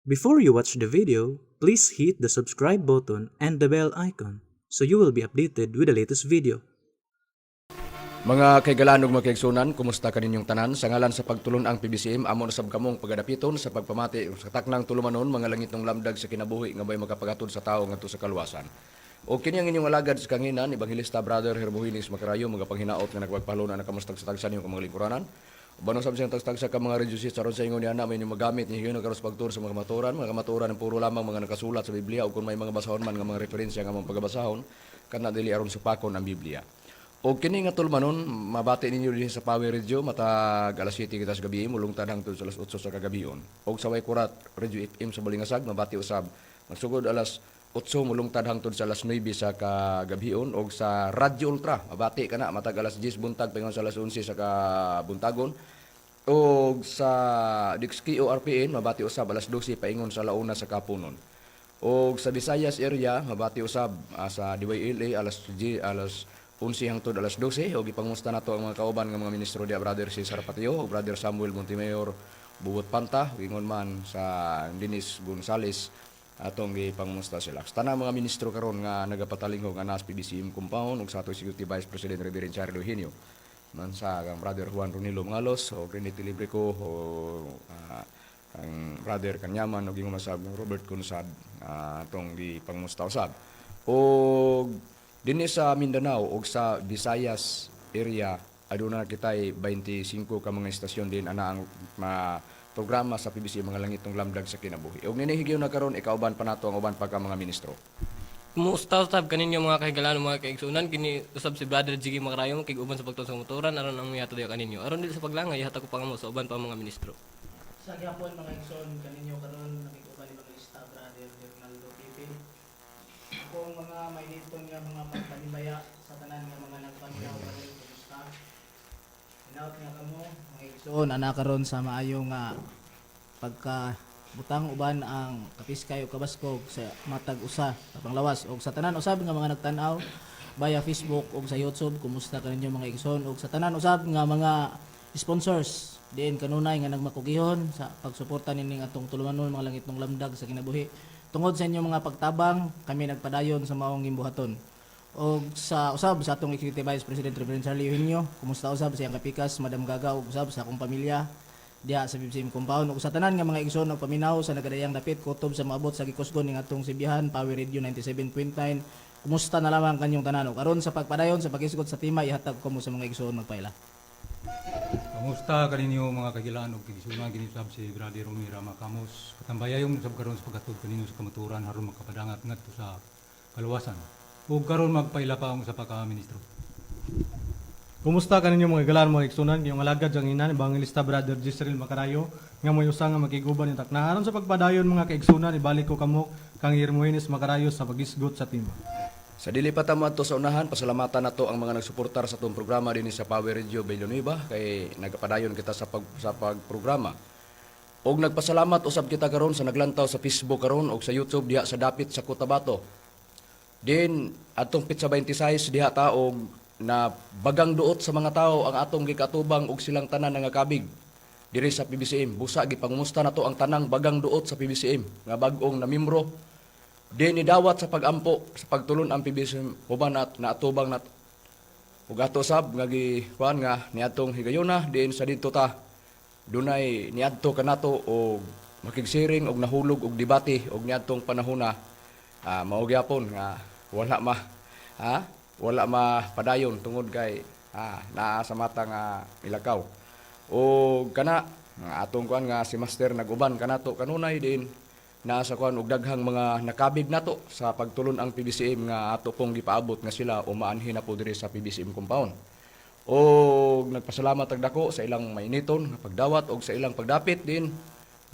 Before you watch the video, please hit the subscribe button and the bell icon so you will be updated with the latest video. Mga kaigalan ug mga kaigsunan, kumusta kaninyong tanan? Sa ngalan sa pagtulon ang PBCM, amo na sab kamong pagadapiton sa pagpamati sa taknang tulumanon, Mga Langitnong Lamdag sa Kinabuhi, nga may makapagatod sa tao ngadto sa kaluwasan. O kini ang inyong alagad sa kanginan, Ebanghelista Brother Hermogenes Macarayo, mga panghinaot nga nagpagpaluna na kamustag sa tagsa niyong mga lingkuranan. Uban usab siyang tagsa ka mga radio aron sa ingon niya na may inyong magamit ni higayon karon sa pagtuon sa mga kamatuoran, mga kamatuoran ang puro lamang mga nakasulat sa Biblia o kung may mga basahon man nga mga referensya nga mga pagabasahon kana dili aron supakon ang Biblia. O kini nga tulumanon, mabati ninyo dinhi sa Power Radio matag alas 7 kita sa gabi, mulungtad hangtod sa alas 8 sa kagabion. Og sa Waykurat Radio FM sa Balingasag, mabati usab magsugod alas 8, mulungtad hangtod sa alas 9 sa kagabion. Og sa Radio Ultra, mabati kana matag alas 10 buntag paingon sa alas 11 sa kabuntagon. Og sa Dixki o RPN, mabati usab alas 12 paingon sa alauna sa kapunon. Og sa Visayas area, mabati usab sa DYLA alas G, alas 11 hangtod alas 12. Og ipangmusta nato ang mga kauban nga mga ministro diya, Brother Cesar Patio ug Brother Samuel Montemayor Buwot Panta, ingon man sa Dennis Gonzales, atong gipangmusta sila. Sa tanang mga ministro karon nga nagapatalinghog nga nas PBCM compound ug sa ato Executive Vice President Reverend Charlie Eugenio man sa kang Brother Juan Ronilo Mangalos o Renito Librico o ang Brother Kanyaman ug ingon masab Robert Consad, atong gipangmusta usab. Og dinhi sa Mindanao ug sa Visayas area, aduna kitay 25 ka mga istasyon din ana ang ma programa sa PBC Mga Langitong Lamdag sa Kinabuhi. Ug nini higayon na karon, ikauban pa nato ang uban pa ka mga ministro. Kumusta usab kaninyo, mga kahigalaan, mga kaigsunan? Kini usab si Brother Jiggy Macarayo, kig-uban sa pagtuon sa kamatuoran aron ang mihatod diha kaninyo. Aron dili sa paglangay, ihatag ko pa kamo sa uban pa mga ministro. Sa gihapon, mga igsoon, kaninyo karon nakikuban ni Evangelista Brother Ronaldo Pipe. Ako ang mga mainiton nga mga pagpanibaya sa tanan nga mga nagpanaw karon, kumusta? Hinaot nga kamo, mga igsoon, ana karon sa maayo nga pagka butang uban ang kapiskay o kabaskog sa matag usa sa panglawas. Og sa tanan usab nga mga nagtan-aw via Facebook ug sa YouTube, kumusta kaninyo, mga igsoon? Og sa tanan usab nga mga sponsors diin kanunay nga nagmakugihon sa pagsuporta nining atong tulumanon, Mga Langitnong Lamdag sa Kinabuhi, tungod sa inyong mga pagtabang kami nagpadayon sa maong gimbuhaton. Og sa usab sa atong Executive Vice President Reverend Charlie Eugenio, kumusta usab sa iyang kapikas Madam Gaga ug usab sa akong pamilya diha sa BBCM compound, ug sa tanan nga mga igsoon og paminaw sa nagadayang dapit kutob sa maabot sa gikusgon ning atong sibihan Power Radio 97.9, kumusta na lamang kanyong tanan? Og aron sa pagpadayon sa paghisgot sa tema, ihatag ko mo sa mga igsoon magpaila. Kamusta kaninyo, mga kagilaan ug kaigsunan? Kini usab si Brother Romy Rama Camos. Katambayayong usab karon sa paghatod kanino sa kamatuoran aron makapadangat ngadto sa kaluwasan. Ug karon magpaila pa ang usa pa ka ministro. Kumusta kaninyo, mga galan, mga igsunan? Yung alagad sa inan, Evangelista Brother Jisrael Macarayo, nga mo'y usa nga makiguban ni takna. Aron sa pagpadayon, mga kaigsunan, ibalik ko kamo kang Hermogenes Macarayo sa pagisgot sa tema. Sa dili pa ta moadto sa unahan, pasalamatan nato ang mga nagsuportar sa atong programa dinhi sa Power Radio Villanueva kay nagapadayon kita sa pagprograma. Og nagpasalamat usab kita karon sa naglantaw sa Facebook karon og sa YouTube diha sa dapit sa Cotabato. Din atong petsa 26 diha ta og na bagang duot sa mga tao ang atong gikatubang og silang tanan nga kabig diri sa PBCM. Busa gipangumusta nato ang tanang bagang duot sa PBCM nga bag-ong namimro di ni dawat sa pagampo sa pagtulon ang PBCM uban at naatubang nat ug ato sab nga gi kuan nga niadtong higayuna diin sa didto ta dunay niadto kanato og makigsiring og nahulog og debate og niadtong panahona, mao gyapon nga wala ma ha wala ma padayon tungod kay naa sa mata nga ilakaw. Og kana nga atong kuan nga si Master nag-uban kanato kanunay din naa sa kuan og daghang mga nakabig nato sa pagtulon ang PBCM nga ato pong gipaabot nga sila umaanhi na po diri sa PBCM compound. Og nagpasalamat ag dako sa ilang mainiton nga pagdawat og sa ilang pagdapit din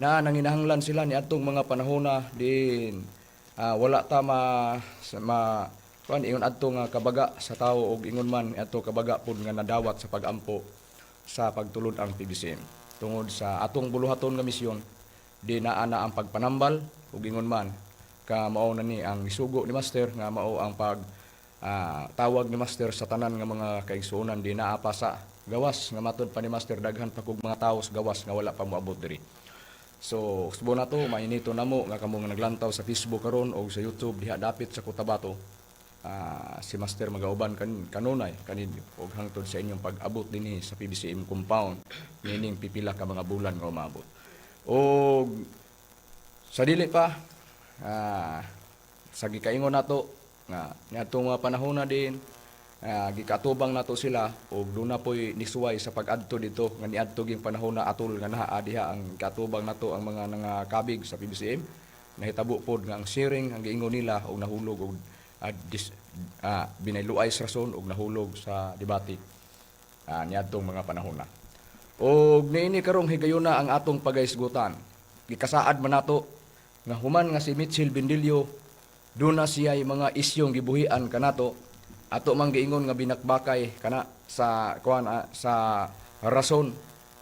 na nanginahanglan sila niadtong mga panahona din wala ta ma, sa, ma kuan ingon adto nga kabaga sa tawo og ingon man adto kabaga pud nga nadawat sa pagampo sa pagtulon ang PBCM tungod sa atong buluhaton nga misyon di naa na ang pagpanambal ug ingon man ka mao na ni ang gisugo ni Master nga mao ang pag tawag ni Master sa tanan nga mga kaigsuonan di naa pa sa gawas nga matud pa ni Master daghan pa kog mga tawo sa gawas nga wala pa moabot diri. So, usbo na to, mainito na mo nga kamo nga naglantaw sa Facebook karon o sa YouTube diha dapit sa Cotabato. Si Master magauban kanunay kaninyo og hangtod sa inyong pag-abot dinhi sa PBCM compound nining pipila ka mga bulan nga umabot. Og sa dili pa sa gikaingon nato nga niadtong mga panahon na din gikatubang nato sila og duna poy nisuway sa pag-adto dito nga niadto ging panahon na atol nga naa diha ang katubang nato ang mga nangakabig sa PBCM. Nahitabo pod nga ang sharing ang giingon nila og nahulog og binayluay sa rason og nahulog sa debate niadtong mga panahon na. Og niini karong higayuna ang atong pagaisgutan. Gikasaad man nato nga human nga si Mitchell Bendillo duna siya'y mga isyong gibuhian kanato, ato mang giingon nga binakbakay kana sa kuan sa rason.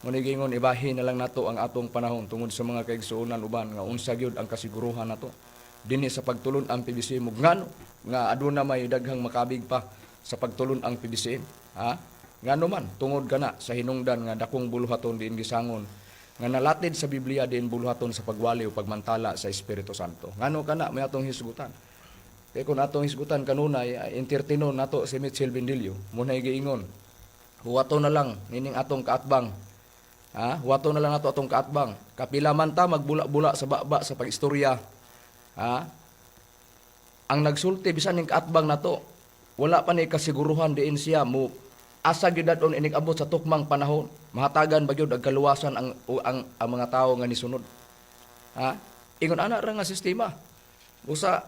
Mo giingon ibahin na lang nato ang atong panahon tungod sa mga kaigsuonan uban nga unsa gyud ang kasiguruhan nato dinhi sa pagtulon ang PBCM ug ngano nga aduna may daghang makabig pa sa pagtulon ang PBCM, ha? Ngano man tungod kana sa hinungdan nga dakong buluhaton diin gisangon nga nalatid sa Biblia diin buluhaton sa pagwali o pagmantala sa Espiritu Santo. Ngano kana may atong hisgutan? Kay kung atong hisgutan kanunay ay entertainon nato si Mitchell Bendillo, munay giingon huwato na lang nining atong kaatbang. Ha? Huwato na lang nato atong kaatbang. Kapila man ta magbula-bula sa baba sa pagistorya. Ha? Ang nagsulti bisan ning kaatbang nato, wala pa ni kasiguruhan diin siya mo asa gyud dadon inig abot sa tukmang panahon. Mahatagan ba gyud ang kaluwasan ang mga tawo nga nisunod? Ha? Ingon ana ra nga sistema. Usa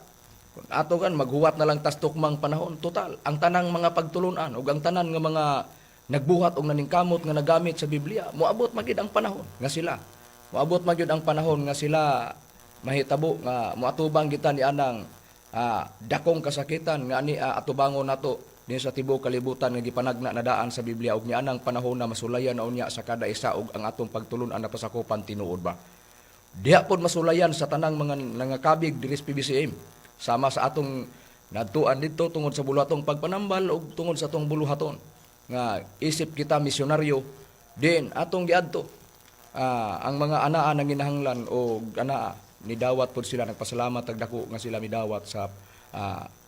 kung ato kan maghuwat na lang tas tukmang panahon, total ang tanang mga pagtulunan ug ang tanan nga mga nagbuhat og naningkamot nga nagamit sa Biblia, moabot magyud ang panahon nga sila. Moabot magyud ang panahon nga sila mahitabo nga moatubang kita ni anang dakong kasakitan nga ani atubangon nato din sa tibuok kalibutan nga gipanagna na daan sa Biblia ug ni anang panahon na masulayan na unya sa kada isa og ang atong pagtulun-an napasakupan tinuod ba. Diha pod masulayan sa tanang mga nangakabig diri sa PBCM sama sa atong nadtuan didto tungod sa buluhatong pagpanambal ug tungod sa atong buluhaton nga isip kita misyonaryo din atong giadto. Ang mga anaa nang ginahanglan o anaa nidawat pod sila, nagpasalamat tag dako nga sila midawat sa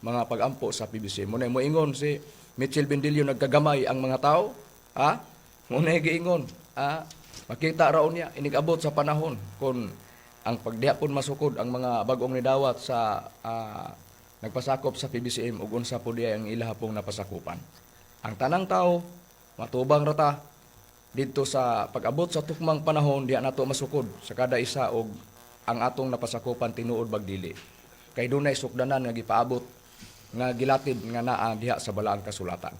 mga pagampo sa PBC. Muna moingon si Mitchell Bendillo nagkagamay ang mga tao, ha? Muna giingon, makita raw niya inigabot sa panahon kon ang pagdiha pud masukod ang mga bag-ong nidawat sa nagpasakop sa PBCM ug unsa pud diay ang ilaha pong napasakupan. Ang tanang tao matubang rata didto sa pag-abot sa tukmang panahon, diha nato masukod sa kada isa og ang atong napasakupan tinuod bag dili. Kay dunay sukdanan nga gipaabot nga gilatid nga naa diha sa balaang kasulatan.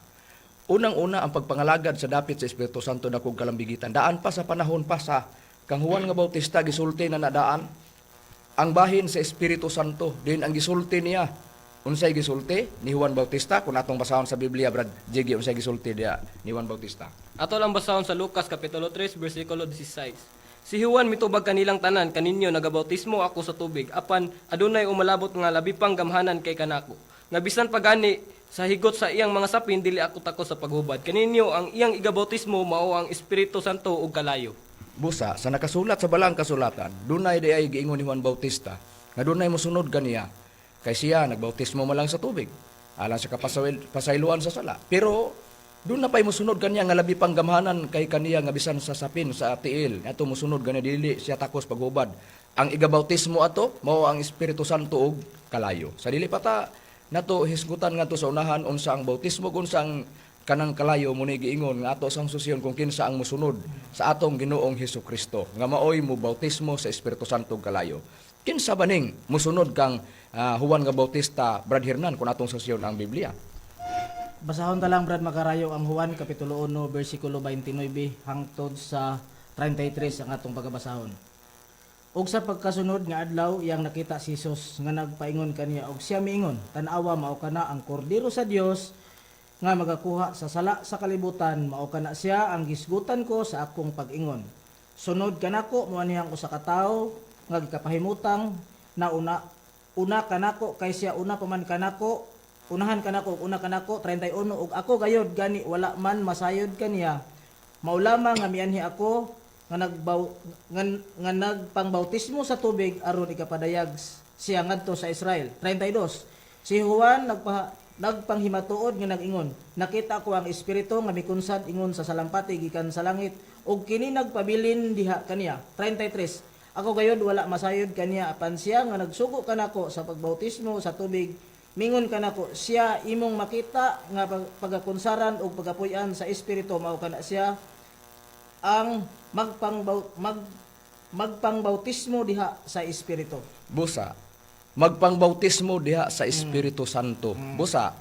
Unang-una ang pagpangalagad sa dapit sa Espiritu Santo dakog kalambigitan. Daan pa sa panahon pa sa kang Juan nga Bautista gisulti na nadaan ang bahin sa Espiritu Santo din ang gisulti niya. Unsay gisulti ni Juan Bautista kung atong basahon sa Biblia, Brad Jiggy, unsay gisulti diha ni Juan Bautista? Ato lang basahon sa Lucas kapitulo 3 bersikulo 16. Si Juan mitubag kanilang tanan, kaninyo nagabautismo ako sa tubig apan adunay umalabot nga labi pang gamhanan kay kanako. Nga bisan pagani sa higot sa iyang mga sapin dili ako takos sa paghubad. Kaninyo ang iyang igabautismo mao ang Espiritu Santo ug kalayo. Busa sa nakasulat sa balang kasulatan, dunay di ay giingon ni Juan Bautista nga dunay mosunod kaniya kay siya nagbautismo man lang sa tubig alang sa pasayloan sa sala. Pero doon na pa'y mosunod kaniya nga labi pang gamhanan kay kaniya nga bisan sa sapin sa tiil ato mosunod kaniya dili siya takos paghubad. Ang igabautismo ato mao ang Espiritu Santo ug kalayo. Sa dili pa ta nato hisgutan ngadto sa unahan unsa ang bautismo ug unsa ang kanang kalayo, mo ni giingon nga ato sang susyon kung kinsa ang mosunod sa atong Ginoong Hesukristo nga maoy mo bautismo sa Espiritu Santo ug kalayo. Kinsa ba ning mosunod kang Juan nga Bautista, Brad Hernan, kung atong susyon ang Biblia? Basahon ta lang, Brad Makarayo, ang Juan Kapitulo 1 versikulo 29 hangtod sa 33 ang atong pagabasahon. Ug sa pagkasunod nga adlaw iyang nakita si Jesus nga nagpaingon kaniya og siya miingon, "Tan-awa, mao kana ang kordero sa Dios nga magakuha sa sala sa kalibutan, mao kana siya ang gisgutan ko sa akong pag-ingon. Sunod kanako moanhi ang usa ka tawo nga gikapahimutang na una una kanako kay siya una pa man kanako, unahan kanako ug una kanako." 31. Ug ako gayod gani wala man masayod kaniya, mao lamang nga mianhi ako nga nagbaw nga nagpangbautismo sa tubig aron ikapadayag siya ngadto sa Israel. 32. Si Juan nagpanghimatuod nga nag-ingon, "Nakita ko ang Espiritu nga mikunsad ingon sa salampati gikan sa langit ug kini nagpabilin diha kaniya." 33. "Ako gayod wala masayod kaniya, apan siya nga nagsugo kanako sa pagbautismo sa tubig mingon kanako, 'Siya imong makita nga pagakunsaran ug pagapuy-an sa Espiritu, mao kana siya ang magpangbautismo diha sa Espiritu." Busa, magpangbautismo diha sa Espiritu Santo. Busa,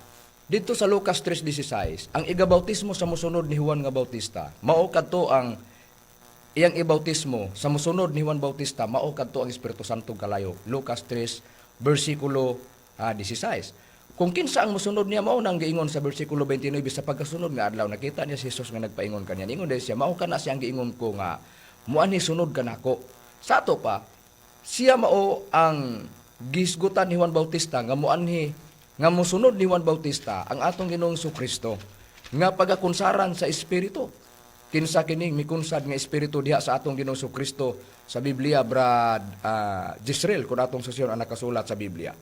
dito sa Lucas 3:16, ang igabautismo sa mosunod ni Juan nga Bautista, mao kadto ang iyang ibautismo sa mosunod ni Juan Bautista, mao kadto ang Espiritu Santo kalayo. Lucas 3 bersikulo 16. Kung kinsa ang mosunod niya, mao nang giingon sa bersikulo 29, sa pagkasunod nga adlaw nakita niya si Jesus nga nagpaingon kaniya. Ingon dahil siya, "Mao kana siya ang giingon ko nga muanhi sunod kanako." Sa ato pa, siya mao ang gisgutan ni Juan Bautista nga muanhi nga mosunod ni Juan Bautista ang atong Ginoong Kristo nga pagakunsaran sa Espiritu. Kinsa kining mikunsad nga Espiritu diha sa atong Ginoong Kristo sa Biblia, Brad Jisreel, kung atong sosyon ang nakasulat sa Biblia?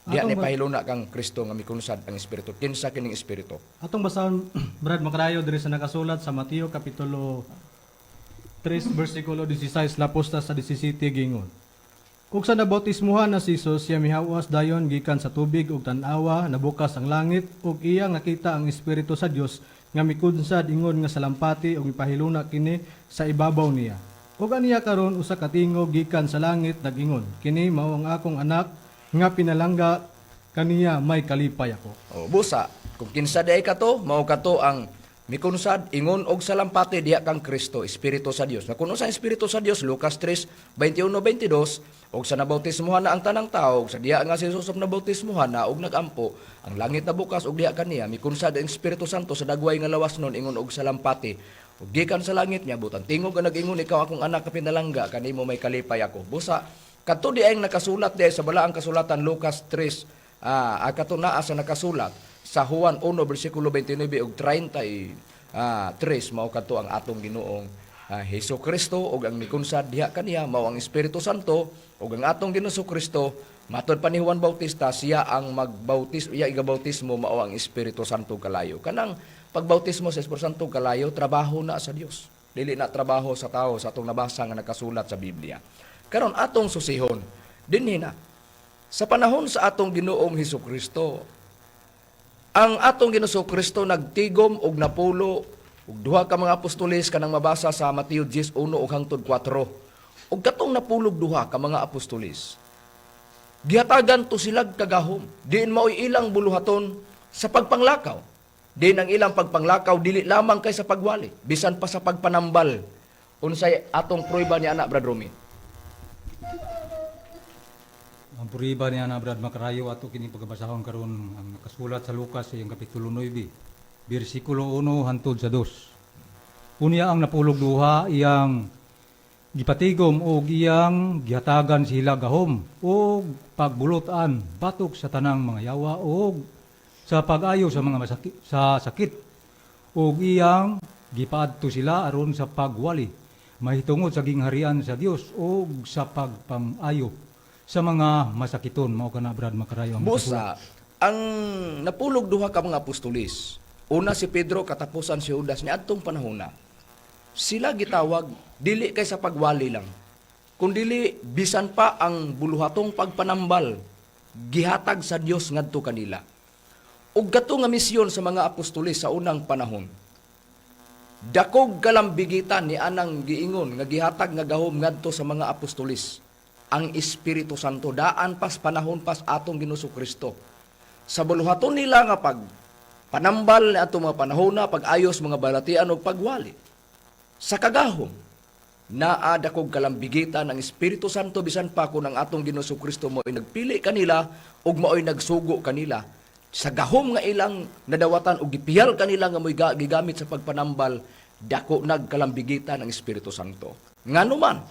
Diha ni pahiluna kang Kristo nga mikunsad ang Espiritu. Kinsa kining Espiritu? Atong basahon, Brad Makarayo, diri sa nakasulat sa Mateo kapitulo 3 bersikulo 16 lapos ta sa 17, gingon: Ug sa nabautismuhan na si Jesus, siya mihawas dayon gikan sa tubig ug tan-awa, nabukas ang langit ug iya nakita ang Espiritu sa Dios nga mikunsad ingon nga salampati ug mipahiluna kini sa ibabaw niya. Ug aniya karon usa ka tingog gikan sa langit nag-ingon, "Kini mao ang akong anak nga pinalangga, kaniya may kalipay ako." O, busa, kung kinsa diay kato, mao kato ang mikunsad ingon og salampati diha kang Kristo, Espiritu sa Dios. Na kung sa Espiritu sa Dios, Lucas 3, 21, 22, og sa nabautismuhan na ang tanang tao, og sa diha nga si Jesus nabautismuhan na og nagampo, ang langit nabukas og diha kaniya mikunsad ang Espiritu Santo sa dagway nga lawas nun ingon og salampati. Ug gikan sa langit niya butan tingog nga nag-ingon, "Ikaw akong anak kapinalangga, kanimo may kalipay ako." Busa, kadto di ay nakasulat di ay sa balaang kasulatan Lucas 3, kato naa sa nakasulat sa Juan 1 bersikulo 29 ug 33, mao kadto ang atong Ginoong Hesus Kristo ug ang mikunsad diha kaniya mao ang Espiritu Santo. Ug ang atong Ginoong Kristo, matod pa ni Juan Bautista, siya ang magbautis, iya igabautismo mao ang Espiritu Santo kalayo. Kanang pagbautismo sa Espiritu Santo kalayo, trabaho na sa Dios, dili na trabaho sa tao sa atong nabasa nga nakasulat sa Biblia. Karon atong susihon dinhi na sa panahon sa atong Ginoong Hesus Kristo. Ang atong Ginoong Kristo nagtigom og napulo og duha ka mga apostoles, kanang mabasa sa Mateo 10:1 ug hangtod 4. Ug katong napulog duha ka mga apostoles, gihatagan to silag kagahom. Diin mao'y ilang buluhaton sa pagpanglakaw. Diin ang ilang pagpanglakaw dili lamang kay sa pagwali, bisan pa sa pagpanambal. Unsay atong prueba ni ana, Brad Romy? Ang prueba niya na, Brad Makarayo, ato kini pagkabasahon karon ang nakasulat sa Lucas sa iyang kapitulo 9, bersikulo 1 hantod sa 2. Unya ang napulog duha iyang gipatigom og iyang gihatagan sila gahom og pagbulutan batok sa tanang mga yawa og sa pag-ayo sa mga masakit sa sakit, ug iyang gipaadto sila aron sa pagwali mahitungod sa gingharian sa Dios ug sa pagpang-ayo sa mga masakiton. Mao kana, Brad Makarayo, ang Busa, ang napulog duha ka mga apostolis, una si Pedro, katapusan si Judas, ni adtong panahona, sila gitawag dili kay sa pagwali lang, kundili bisan pa ang buluhatong pagpanambal gihatag sa Dios ngadto kanila. Ug kato nga misyon sa mga apostoles sa unang panahon, dakog kalambigitan ni anang giingon nga gihatag nga gahom ngadto sa mga apostoles ang Espiritu Santo daan pas panahon pas atong Ginoong Kristo. Sa buluhaton nila nga pag panambal ni atong mga panahona, pag-ayos mga balatian ug pagwali. Sa kagahom, naa dakog kalambigitan ang Espiritu Santo bisan pa kung ang atong Ginoong Kristo mo'y nagpili kanila ug mao'y nagsugo kanila. Sa gahom nga ilang nadawatan ug gipiyal kanila nga mo'y gigamit sa pagpanambal, dako nagkalambigitan ang Espiritu Santo. Ngano man,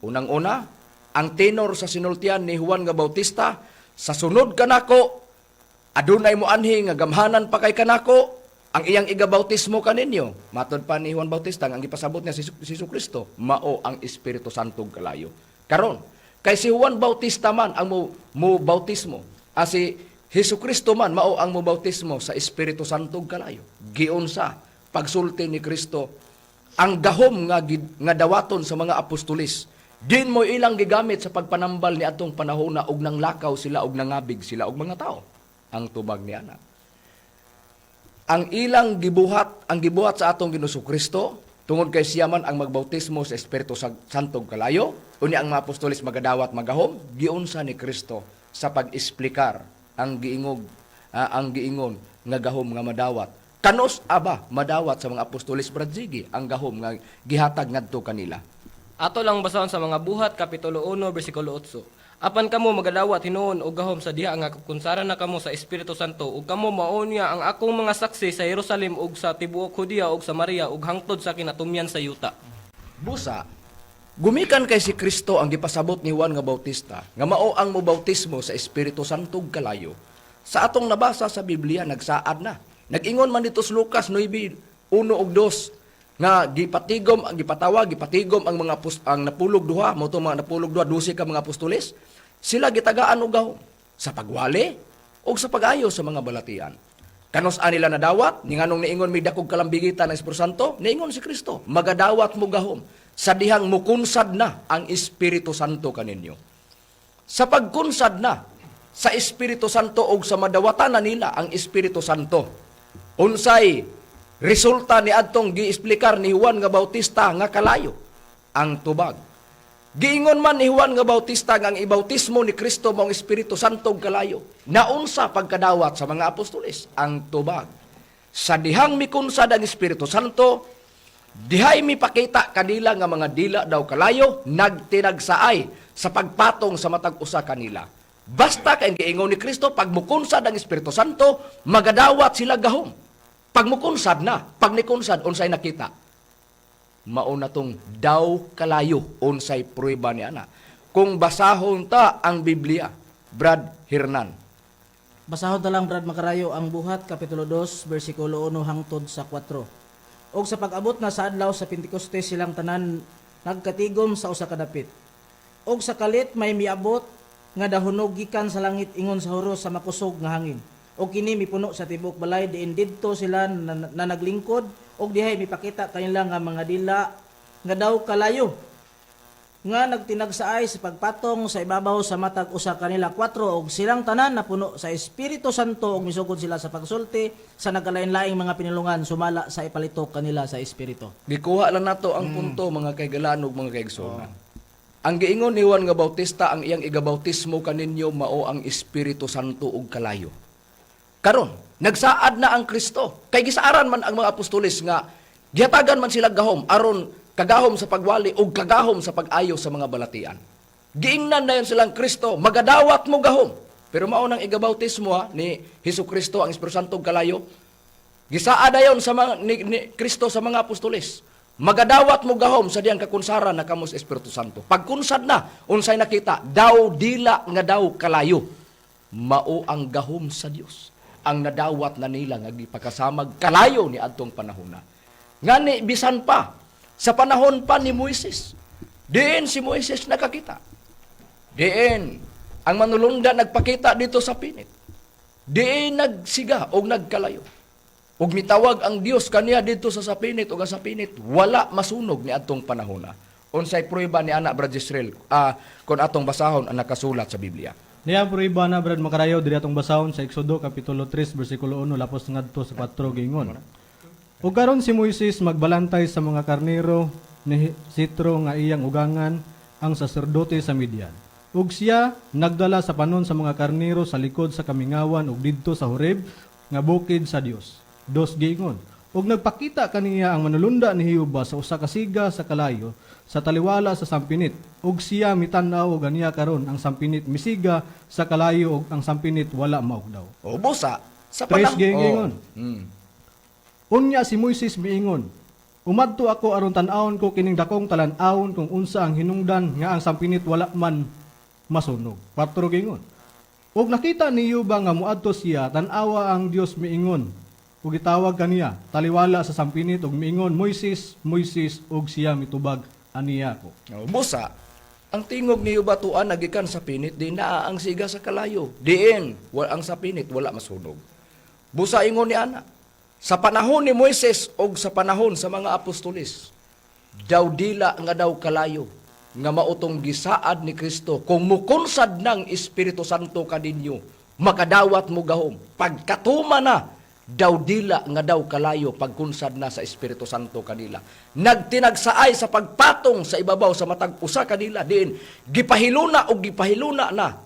unang-una, ang tenor sa sinultian ni Juan nga Bautista, "Sa sunod kanako, adunay mo anhi nga gamhanan pa kay kanako." Ang iyang igabautismo kaninyo, matod pa ni Juan Bautista nga ang gipasabot niya si Jesu Kristo, mao ang Espiritu Santo ug kalayo. Karon, kay si Juan Bautista man ang mo bautismo, si Hesus Kristo man mao ang mo bautismo sa Espiritu Santo ug kalayo. Giunsa pagsulti ni Kristo ang gahom nga dawaton sa mga apostolis, din mo ilang gigamit sa pagpanambal ni atong panahona og nanglakaw sila og nangabig sila og mga tao. Ang tubag ni ana, ang ilang gibuhat, ang gibuhat sa atong Ginoong Kristo, tungod kay siya man ang magbautismo sa Espiritu Santo ug kalayo, unya ang mga apostoles magadawat magahom, giunsa ni Kristo sa pag-esplikar ang giingog ang giingon nga gahom nga madawat. Kanus aba madawat sa mga apostoles, Brad Ziggy, ang gahom nga gihatag ngadto kanila? Ato lang basahon sa mga Buhat kapitulo 1 bersikulo 8. Apan kamo magadawat hinuon og gahom sa diha nga kunsara na kamo sa Espiritu Santo ug kamo mao niya ang akong mga saksi sa Jerusalem ug sa tibuok Judea ug Samaria ug hangtod sa kinatumyan sa yuta. Busa, gumikan kay si Kristo ang gipasabot ni Juan nga Bautista, nga mao ang mobautismo sa Espiritu Santo ug kalayo. Sa atong nabasa sa Biblia, nagsaad na. Nag-ingon man dito sa Lucas 9, 1 ug 2, nga gipatigom, ang gipatawag, gipatigom ang mga ang napulog duha, mao to mga napulog duha, 12 ka mga apostoles, sila gitagaan og gahom sa pagwali ug sa pag-ayo sa mga balatian. Kanus nila nadawat, ni nganong niingon may dakog kalambigitan ng Espiritu Santo, niingon si Kristo, magadawat mo gahom sa dihang mukunsad na ang Espiritu Santo kaninyo. Sa pagkunsad na sa Espiritu Santo og sa madawatan na nila ang Espiritu Santo, unsay resulta ni adtong giesplikar ni Juan nga Bautista nga kalayo? Ang tubag. Giingon man ni Juan nga Bautista nga ang ibautismo ni Kristo mao ang Espiritu Santo ug kalayo. Naunsa pagkadawat sa mga apostoles? Ang tubag. Sa dihang mikunsad ang Espiritu Santo, dihay mipakita kanila nga mga dila daw kalayo, nagtinagsaay sa pagpatong sa matag usa kanila. Basta kay giingon ni Kristo, pag mukunsad ang Espiritu Santo, magadawat sila gahom. Pag mukunsad na, pag nikunsad, unsay nakita? Mao na tong daw kalayo, unsay pruweba ni ana? Kung basahon ta ang Biblia, Brad Hernan. Basahon ta lang, Brad Makarayo, ang Buhat kapitulo 2 bersikulo 1 hangtod sa 4. Og sa pag-abot na sa adlaw sa Pentecostes, silang tanan nagkatigom sa usa ka dapit. Og sa kalit may miabot nga dahunog gikan sa langit ingon sa huros sa makusog nga hangin. Og kini mipuno sa tibuok balay diin didto sila na naglingkod, og dihay mipakita kanila nga mga dila nga daw kalayo nga nagtinagsaay sa pagpatong sa ibabaw sa matag usa kanila. 4 Og silang tanan napuno sa Espiritu Santo ug misugod sila sa pagsulti sa nagkalain-laing mga pinulungan sumala sa ipalitok kanila sa Espiritu. Gikuha lang nato ang punto, mga kaigalan ug mga kaigsoon. Ang giingon ni Juan nga Bautista, ang iyang igabautismo kaninyo mao ang Espiritu Santo ug kalayo. Karon, nagsaad na ang Kristo. Kay gisaaran man ang mga apostoles nga gihatagan man sila gahom aron kagahom sa pagwali ug kagahom sa pag-ayo sa mga balatian. Giingnan na yun silang Kristo, magadawat mo gahom. Pero mao nang igabautismo ha, ni Hesus Kristo ang Espiritu Santo ug kalayo. Gisaa dayon sa mga ni Kristo sa mga apostoles. Magadawat mo gahom sa diyang kakunsara na kamo sa Espiritu Santo. Pagkunsad na, unsay nakita, daw dila nga daw kalayo. Mao ang gahom sa Dios ang nadawat na nila nga gipakasamag kalayo ni adtong panahona. Ngani bisan pa sa panahon pa ni Moises, diin si Moises nakakita. Diin ang manulunda nagpakita dito sa pinit. Diin nagsiga og nagkalayo. Ug mitawag ang Dios kaniya dito sa sapinit ug ang sapinit wala masunog ni adtong panahona. Unsay pruweba ni ana, Brad Israel, kon atong basahon ang nakasulat sa Biblia? Niya prueba na, Brad Makarayo, diri atong basahon sa Exodo kapitulo 3 bersikulo 1 lapos ngadto sa 4, giingon. Ug karon si Moises magbalantay sa mga karnero ni Sitro nga iyang ugangan, ang saserdote sa Midian. Ug siya nagdala sa panon sa mga karnero sa likod sa kamingawan ug didto sa Horeb nga bukid sa Dios. 2 giingon. Ug nagpakita kaniya ang manulunda ni Jehova sa usa ka siga sa kalayo sa taliwala sa sampinit. Ug siya mitan-aw og aniya karon ang sampinit misiga sa kalayo ug ang sampinit wala maugdaw. O busa sa 3 panahon. giingon. Unya si Moises miingon, "Umadto ako aron tan-awon ko kining dakong talan-awon kung unsa ang hinungdan nga ang sampinit wala man masunog." 4 giingon. Ug nakita ni Juba nga muadto siya, tan-awa ang Dios miingon. Ug gitawag kaniya taliwala sa sampinit ug miingon, "Moises, Moises," ug siya mitubag, "Aniya ko." Oh, busa, ang tingog ni Jehova tuan nagikan sa pinit, di naa ang siga sa kalayo. Diin, wala ang sa pinit, wala masunog. Busa ingon ni ana, sa panahon ni Moises og sa panahon sa mga apostoles, daw dila nga daw kalayo, nga mautong gisaad ni Kristo, kung mukunsad ng Espiritu Santo kaninyo, makadawat mo gahom. Pagkatuma na, daw dila nga daw kalayo pagkunsad na sa Espiritu Santo kanila. Nagtinagsaay sa pagpatong sa ibabaw sa matag usa kanila diin gipahiluna og gipahiluna na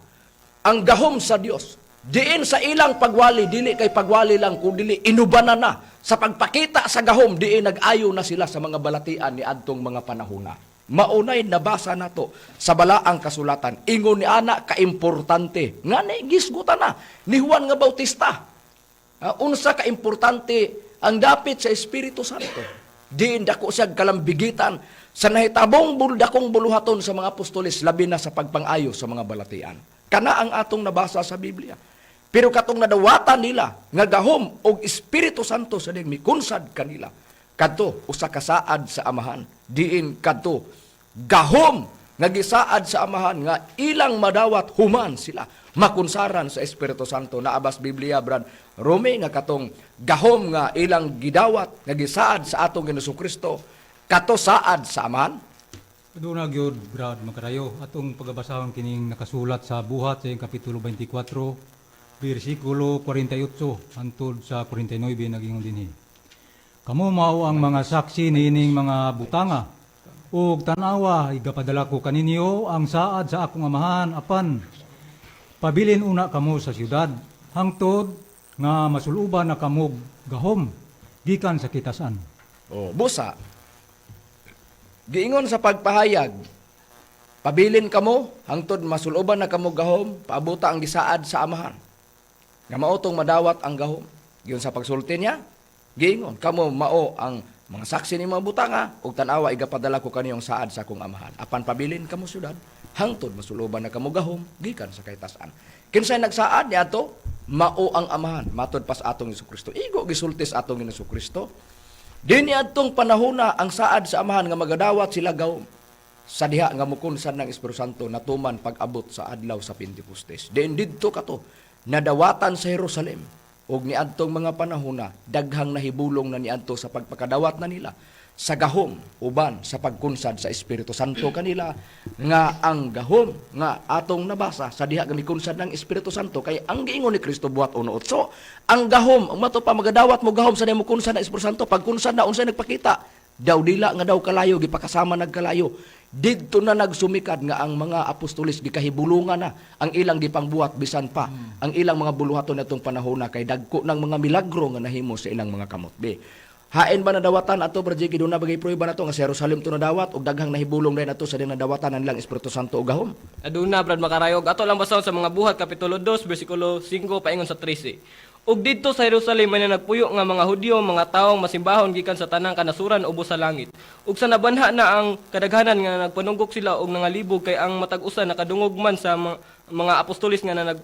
ang gahom sa Dios. Diin sa ilang pagwali, dili kay pagwali lang kun dili inubanan na sa pagpakita sa gahom, diin nag-ayo na sila sa mga balatian ni adtong mga panahona. Maunay nabasa nato sa balaang kasulatan. Ingon ni ana kaimportante. Nga na gisgutan na ni Juan nga Bautista. Unsa ka importante ang dapit sa Espiritu Santo. Diin dako siya kalambigitan sa nahitabong dakong buluhaton sa mga apostoles, labi na sa pagpangayo sa mga balatian. Kana ang atong nabasa sa Biblia. Pero katong nadawatan nila nga gahom og Espiritu Santo sa ding mikunsad kanila. Kadto usa ka saad sa Amahan. Diin kadto gahom nga gisaad sa Amahan nga ilang madawat human sila makunsaran sa Espiritu Santo. Naabas Biblia, Brad Rome, nga katong gahom nga ilang gidawat nga gisaad sa atong Ginoong Kristo kato saad sa Amahan. Doon na gyud, Brad Makarayo, atong pagabasahon kining nakasulat sa Buhat sa iyang kapitulo 24 bersikulo 48 hangtod sa 49, nagingon dinhi. "Kamo mao ang mga saksi niining mga butanga. Ug tan-awa, igapadala ko kaninyo ang saad sa akong Amahan, apan pabilin una kamo sa syudad hangtod nga masuluban na kamo gahom gikan sa kitasan." Oh, busa. Giingon sa pagpahayag, pabilin kamo hangtod masuloban na kamo gahom, paabuta ang gisaad sa Amahan. Nga mao tong madawat ang gahom. Giyon sa pagsulti niya, giingon, "Kamo mao ang mga saksi ni mga butanga, ug tan-awa, igapadala ko kaniyong saad sa akong Amahan. Apan pabilin kamo syudad hangtod masuloban na kamo gahom gikan sa kahitasan." Kinsay nagsaad niadto? Mao ang Amahan, matod pas atong Hesus Kristo. Igo gisulti sa atong Hesus Kristo. Dini adtong panahona ang saad sa Amahan nga magadawat sila gahom sa diha nga mukunsad ng Espiritu Santo natuman pag-abot sa adlaw sa Pentecostes. Diin didto kato nadawatan sa Jerusalem ug niadtong mga panahona daghang nahibulong na niadto sa pagpakadawat na nila sa gahom uban sa pagkunsad sa Espiritu Santo kanila, nga ang gahom nga atong nabasa sa diha nga mikunsad ng Espiritu Santo, kay ang giingon ni Kristo, Buhat 1:8, ang gahom mato pa magadawat mo gahom sa diha mo kunsad ng Espiritu Santo. Pagkunsad na, unsay nagpakita? Daw dila nga daw kalayo, gipakasama nagkalayo. Didto na nagsumikad nga ang mga apostoles gikahibulungan na ang ilang gipangbuhat, bisan pa ang ilang mga buluhaton natong panahon na kay dagko ng mga milagro nga nahimo sa ilang mga kamot. Be, hain ba nadawatan ato, Brad Jiggy? Doon na bagay prueba nato nga sa Jerusalem to nadawat ug daghang nahibulong din ato sa din nadawatan ang ilang Espiritu Santo ug gahom? Aduna, Brad Makarayog. Ato lang basahon sa mga Buhat kapitulo 2 bersikulo 5 paingon sa 13. "Ug didto sa Jerusalem may nagpuyo nga mga Hudyo, mga tawo masimbahon gikan sa tanang kanasuran ubos sa langit. Ug sa nabanha na ang kadaghanan nga nagpanunggok sila og nangalibog kay ang matag usa nakadungog man sa mga apostolis nga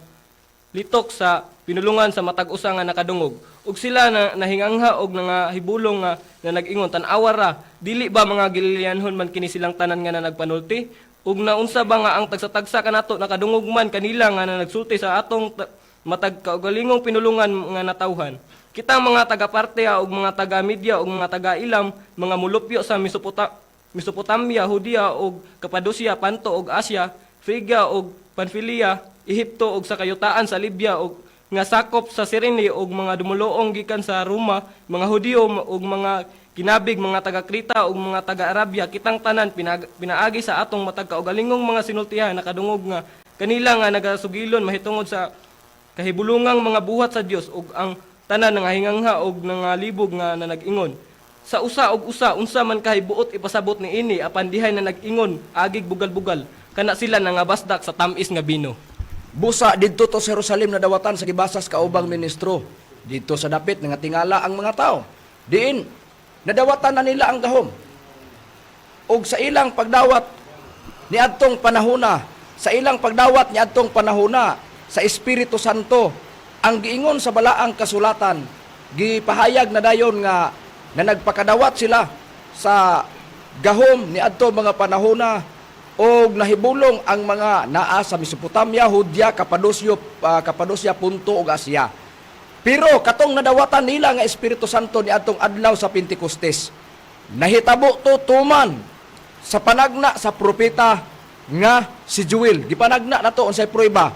litok sa pinulungan sa matag usa nga nakadungog. Ug sila na nahingangha og nangahibulong nga na nag-ingon, 'Tan-awa ra, dili ba mga Galileanhon man kini silang tanan nga na nagpanulti? Ug naunsa ba nga ang tagsa-tagsa kanato nakadungog man kanila nga na nagsulti sa atong matag kaugalingong pinulungan nga natawhan? Kita mga taga-Partia ug mga taga-Media ug mga taga-Ilam, mga mulupyo sa Mesopotamia, Judea ug Capadocia, Panto ug Asia, Frigia ug Panfilia, Ehipto ug sa kayutaan sa Libya ug nga sakop sa Sirene ug mga dumuluong gikan sa Roma, mga Hudiyo ug mga kinabig, mga taga-Creta ug mga taga-Arabia, kitang tanan pinaagi sa atong matag kaugalingong mga sinultihan nakadungog nga kanila nga nagasugilon mahitungod sa kahibulungang mga buhat sa Dios. Ug ang tanan nangahingangha og nangalibog nga nanag-ingon sa usa og usa, 'Unsa man kahibuot ipasabot niini?' Apan dihay na nag-ingon agig bugal-bugal kana sila nangabasdak sa tam-is nga bino." Busa didto to sa Jerusalem nadawatan sa gibasas kaubang ministro. Didto sa dapit nga tingala ang mga tao. Diin nadawatan na nila ang gahom. Og sa ilang pagdawat niadtong panahona, sa ilang pagdawat niadtong panahona sa Espiritu Santo, ang giingon sa balaang kasulatan, Gipahayag na dayon nga na nagpakadawat sila sa gahom niadto mga panahona og nahibulong ang mga naa sa Mesopotamia, Judea, Capadocia, Punto ug Asia. Pero katong nadawatan nila nga Espiritu Santo niadtong adlaw sa Pentecostes, nahitabo to tuman sa panagna sa propeta nga si Joel. Gipanagna nato unsay prueba.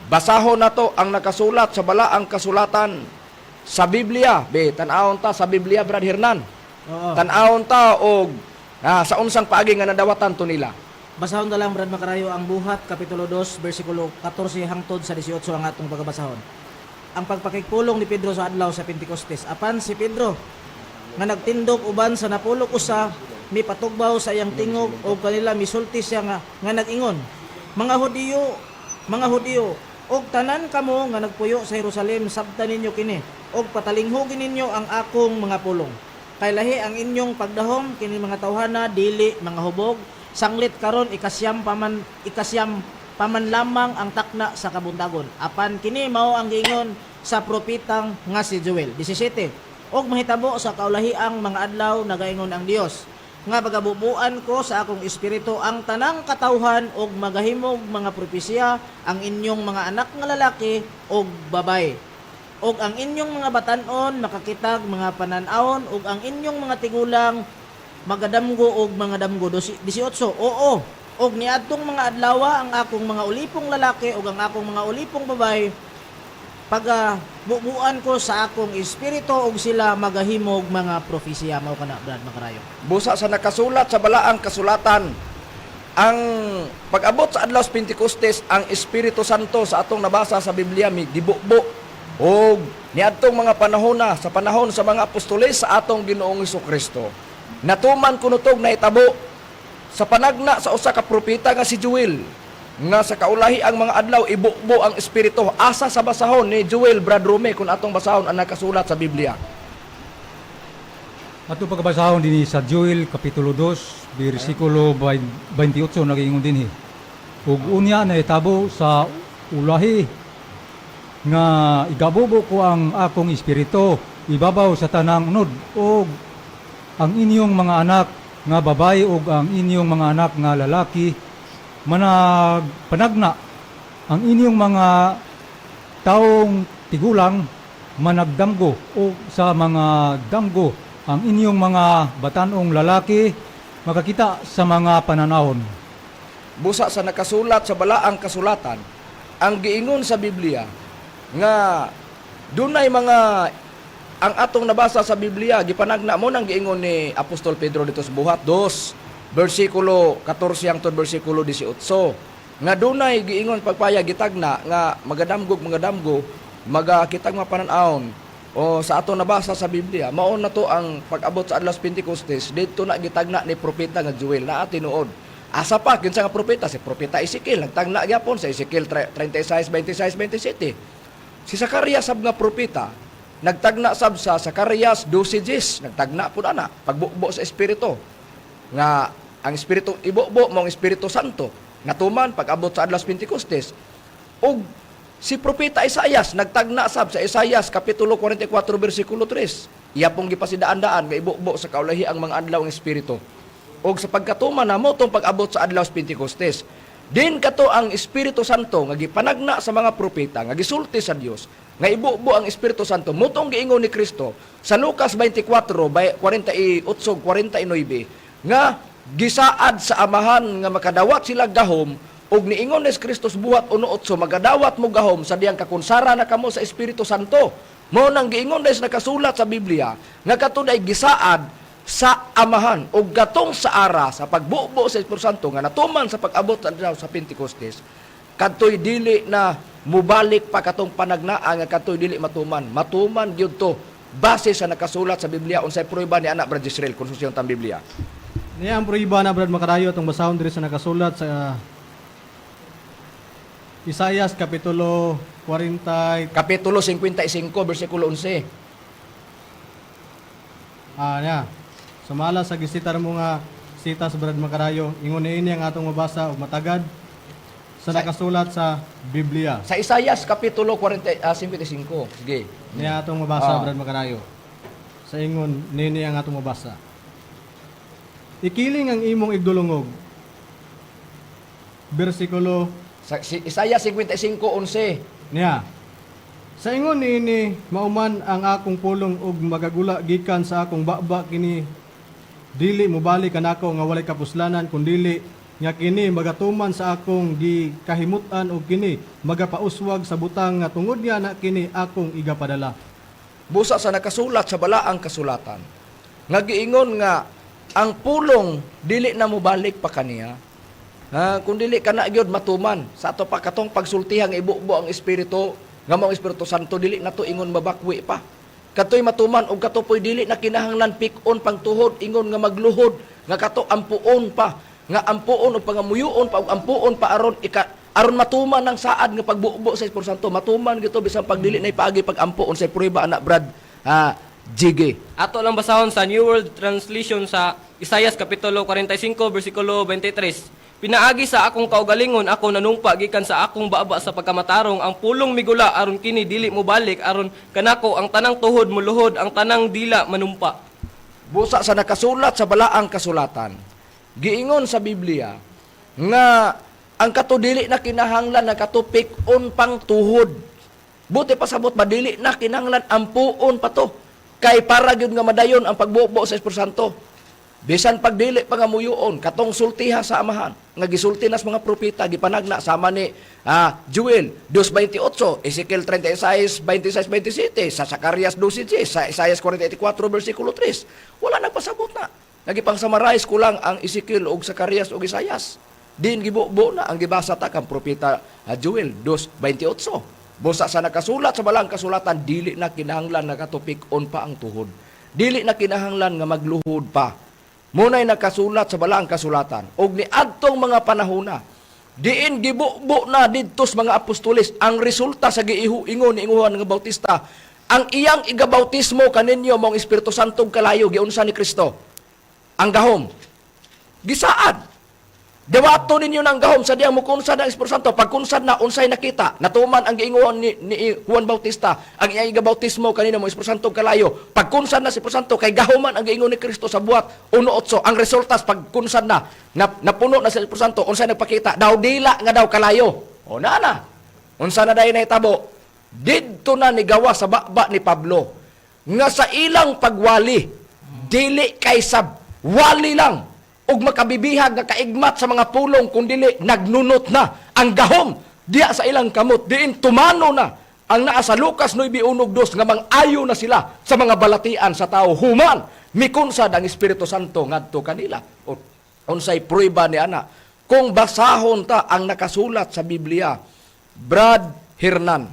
Basahon nato ang nakasulat sa balaang kasulatan sa Biblia. Be, tan-awon ta sa Biblia, Brad Hernan. Oo. Tan-awon ta og sa unsang paagi nga nadawatan to nila. Basahon na lang, Brad Makarayo, ang Buhat kapitulo 2 bersikulo 14 hangtod sa 18 ang atong pagabasahon. Ang pagpakigpulong ni Pedro sa adlaw sa Pentecostes. Apan si Pedro nga nagtindog uban sa napulok usa mipatugbaw sa iyang tingog og kanila misulti siya nga nag-ingon: "Mga Hudiyo, mga Hudiyo og tanan kamo nga nagpuyo sa Jerusalem, sabta ninyo kini og patalinghugin ninyo ang akong mga pulong. Kay lahi ang inyong pagdahom kini mga tawhana dili mga hubog sanglit karon ikasyam paman lamang ang takna sa kabuntagon. Apan kini mao ang giingon sa propetang nga si Joel." 17. "Og mahitabo sa kaulahiang mga adlaw, nagaingon ang Dios, nga pagabubuan ko sa akong espiritu ang tanang katawhan og magahimog mga propesiya ang inyong mga anak nga lalaki og babay og ang inyong mga batan-on makakitag mga panan-awon ug ang inyong mga tigulang magadamgo og mga damgo." 18. "Oo, og niadtong mga adlawa ang akong mga ulipong lalaki ug ang akong mga ulipong babaye pagabubuan ko sa akong espiritu ug sila magahimog mga propesiya." Mao kana, Brad Makarayo. Busa sa nakasulat sa balaang kasulatan, ang pag-abot sa adlaw sa Pentecostes, ang Espiritu Santo sa atong nabasa sa Biblia mi gibubo og niadtong mga panahona sa panahon sa mga apostoles sa atong Ginoong Kristo. Natuman kuno tog nahitabo sa panagna sa usa ka propeta nga si Joel nga sa kaulahi ang mga adlaw ibubo ang espiritu. Asa sa basahon ni Joel, Brad Rome, kung atong basahon ang nakasulat sa Biblia? Ato pagkabasahon dinhi sa Joel kapitulo 2 bersikulo 28, nagaingon dinhi: "Ug unya nahitabo sa ulahi nga igabubo ko ang akong espiritu ibabaw sa tanang unod ug ang inyong mga anak nga babayi ug ang inyong mga anak nga lalaki managpanagna, ang inyong mga taong tigulang managdamgo o sa mga damgo, ang inyong mga batanong lalaki makakita sa mga pananawon." Busa sa nakasulat sa balaang kasulatan, ang giingon sa Biblia nga dunay mga ang atong nabasa sa Biblia gipanagna mo nang giingon ni Apostol Pedro dito sa Buhat 2 bersikulo 14 hangtod bersikulo 18 nga dunay giingon pagpaya gitagna nga magadamgog magadamgo magakitag mga panan-awon o sa ato nabasa sa Biblia. Mao na to ang pag-abot sa adlaw sa Pentecostes dito na gitagna ni propeta nga Joel na tinuod. Asa pa kinsa nga propeta? Si propeta Ezekiel nagtagna gyapon sa Ezekiel 36 26 27. Si Zacarias sab nga propeta nagtagna sab sa Zacarias 12:10, nagtagna pud ana pagbubo sa espiritu nga ang espiritu ibubo mao ang Espiritu Santo natuman pag-abot sa adlaw sa Pentecostes. Ug si propeta Isaias nagtagna sab sa Isaias kapitulo 44 bersikulo 3, iya pong gipasidaan-daan nga ibubo sa kaulahi ang mga adlaw ang espiritu og sa pagkatuman na mo tong pag-abot sa adlaw sa Pentecostes. Din kato ang Espiritu Santo nga gipanagna sa mga propeta nga gisulti sa Dios nga ibubo ang Espiritu Santo mo tong giingon ni Kristo sa Lucas 24 by 48 49 nga gisaad sa Amahan nga makadawat sila gahom ug niingon ni Kristo sa Buhat 1:8, "Magadawat mo gahom sa diyang kakonsara na kamo sa Espiritu Santo." Mao nang giingon des nakasulat sa Biblia nga katunay gisaad sa Amahan ug gatong sa ara sa pagbubo sa Espiritu Santo nga natuman sa pag-abot sa adlaw sa Pentecostes, kadtoy dili na mubalik pa katong panagnaa nga kadtoy dili matuman. Matuman gyud to base sa nakasulat sa Biblia. Unsay prueba ni ana, Brad Israel, kung susiyon tang Biblia? Niya ang pruiba na, Brad Makarayo, atong basahon diri sa nakasulat sa Isaias kapitulo 40. Kapitulo 55 bersikulo 11. Niya. Sumala sa gisitar mo nga sitas, Brad Makarayo, ingon niini ang atong mabasa og matagad. Sa nakasulat sa Biblia. Sa Isayas kapitulo 40, 55. Sige. Niya atong mabasa, Ah. Brad Makarayo. Sa ingon nini ang atong mabasa. Ikiling ang imong igdulungog. Bersikulo Sa si, Isayas 55:11. niya. Sa ingon niini mauman ang akong pulong ug magagula gikan sa akong baba, kini dili mobalik kanako nga walay kapuslanan, kundili nga kini magatuman sa akong gikahimut-an ug kini magapauswag sa butang nga tungod niya na kini akong igapadala. Busa sa nakasulat sa balaang kasulatan nga giingon nga ang pulong dili na mobalik pa kaniya. Ha, kung dili kana gyud matuman sa ato pa katong pagsultihan nga ibubo ang espiritu nga mao ang Espiritu Santo, dili na to ingon mabakwi pa. Katoy matuman og katopoy dili na kinahanglan pik-on pangtuhod ingon nga magluhod nga kato ampuon pa, nga ampuon og pangamuyoon pa og ampuon pa aron ika aron matuman ang saad nga pagbubo sa Espiritu Santo, matuman gito bisan pag dili na ipaagi pagampo. Unsay prueba ana, Brad Jige? Ato lang basahon sa New World Translation sa Isayas kapitulo 45 bersikulo 23. Pinaagi sa akong kaugalingon ako nanumpa gikan sa akong baba sa pagkamatarong, ang pulong migula aron kini dili mobalik, aron kanako ang tanang tuhod muluhod, ang tanang dila manumpa. Busa sa nakasulat sa balaang kasulatan, giingon sa Biblia nga ang kato dili na kinahanglan na kato pik-on pang tuhod. Buti pasabot ba dili na kinahanglan ampuon pa to. Kay para gyud nga madayon ang pagbubo sa Espiritu Santo. Bisan pagdili pangamuyoon katong sultiha sa Amahan nga gisulti nas mga propeta, gipanagna sama ni Joel 2:28, Ezekiel 36:26 27, sa Zacarias 12:10, sa Isaias 44 versikulo 3. Wala nagpasabot na. Nagipang-summarize ko lang ang Ezekiel ug Zacarias ug Isaias. Din gibubo na ang gibasa ta kang propeta Joel 2:28. Busa sa nakasulat sa balang kasulatan, dili na kinahanglan nga katupik-on pa ang tuhod. Dili na kinahanglan nga magluhod pa. Muna'y nakasulat sa balaang kasulatan. Og niadtong mga panahona, diin gibubo na didto sa mga apostoles ang resulta sa giihu ingon ni Juan nga Bautista, ang iyang igabautismo kaninyo mong Espiritu Santo ug kalayo. Giunsa ni Kristo ang gahom? Gisaad. Dewato ninyo ng gahom sa diyang mukunsad ang Espiritu Santo. Pagkunsad na, unsay nakita? Natuman ang giingon ni Juan Bautista, ang iyang igabautismo kanina mo Espiritu Santo ug kalayo. Pagkunsad na si Espiritu Santo, kay gahuman ang giingon ni Kristo sa Buhat 1:8. Ang resultas pagkunsad na, napuno na sa Espiritu Santo, unsay nagpakita? Daw dila nga daw kalayo. O na na. Unsa na dayon nahitabo? Didto na nigawa sa baba ni Pablo nga sa ilang pagwali dili kay sa wali lang ug makabibihag nga kaigmat sa mga pulong, kundili nagnunot na ang gahom diya sa ilang kamot, diin tumano na ang naa sa Lucas 9:12 nga mang-ayo na sila sa mga balatian sa tao human mikunsad ang Espiritu Santo ngadto kanila. O, unsay prueba ni ana kung basahon ta ang nakasulat sa Biblia, Brad Hernan?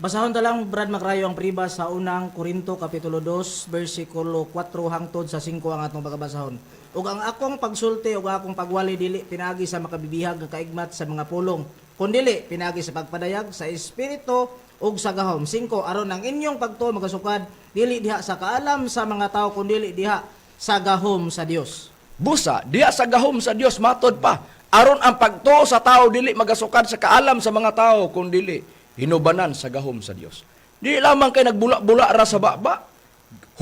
Basahon ta lang, Brad Makrayo, ang priba sa Unang Korinto kapitulo 2 bersikulo 4 hangtod sa 5 ang atong pagkabasahon. Ug ang akong pagsulti ug akong pagwali dili pinaagi sa makabibihag nga kaigmat sa mga pulong, kundili pinaagi sa pagpadayag sa espiritu ug sa gahom. 5, aron ang inyong pagtuo magasukad dili diha sa kaalam sa mga tao, kundili diha sa gahom sa Dios. Busa, diya sa gahom sa Dios matod pa. Aron ang pagtuo sa tao dili magasukad sa kaalam sa mga tao, kundili hinubanan sa gahom sa Dios. Di lamang kay nagbula-bula ra sa baba.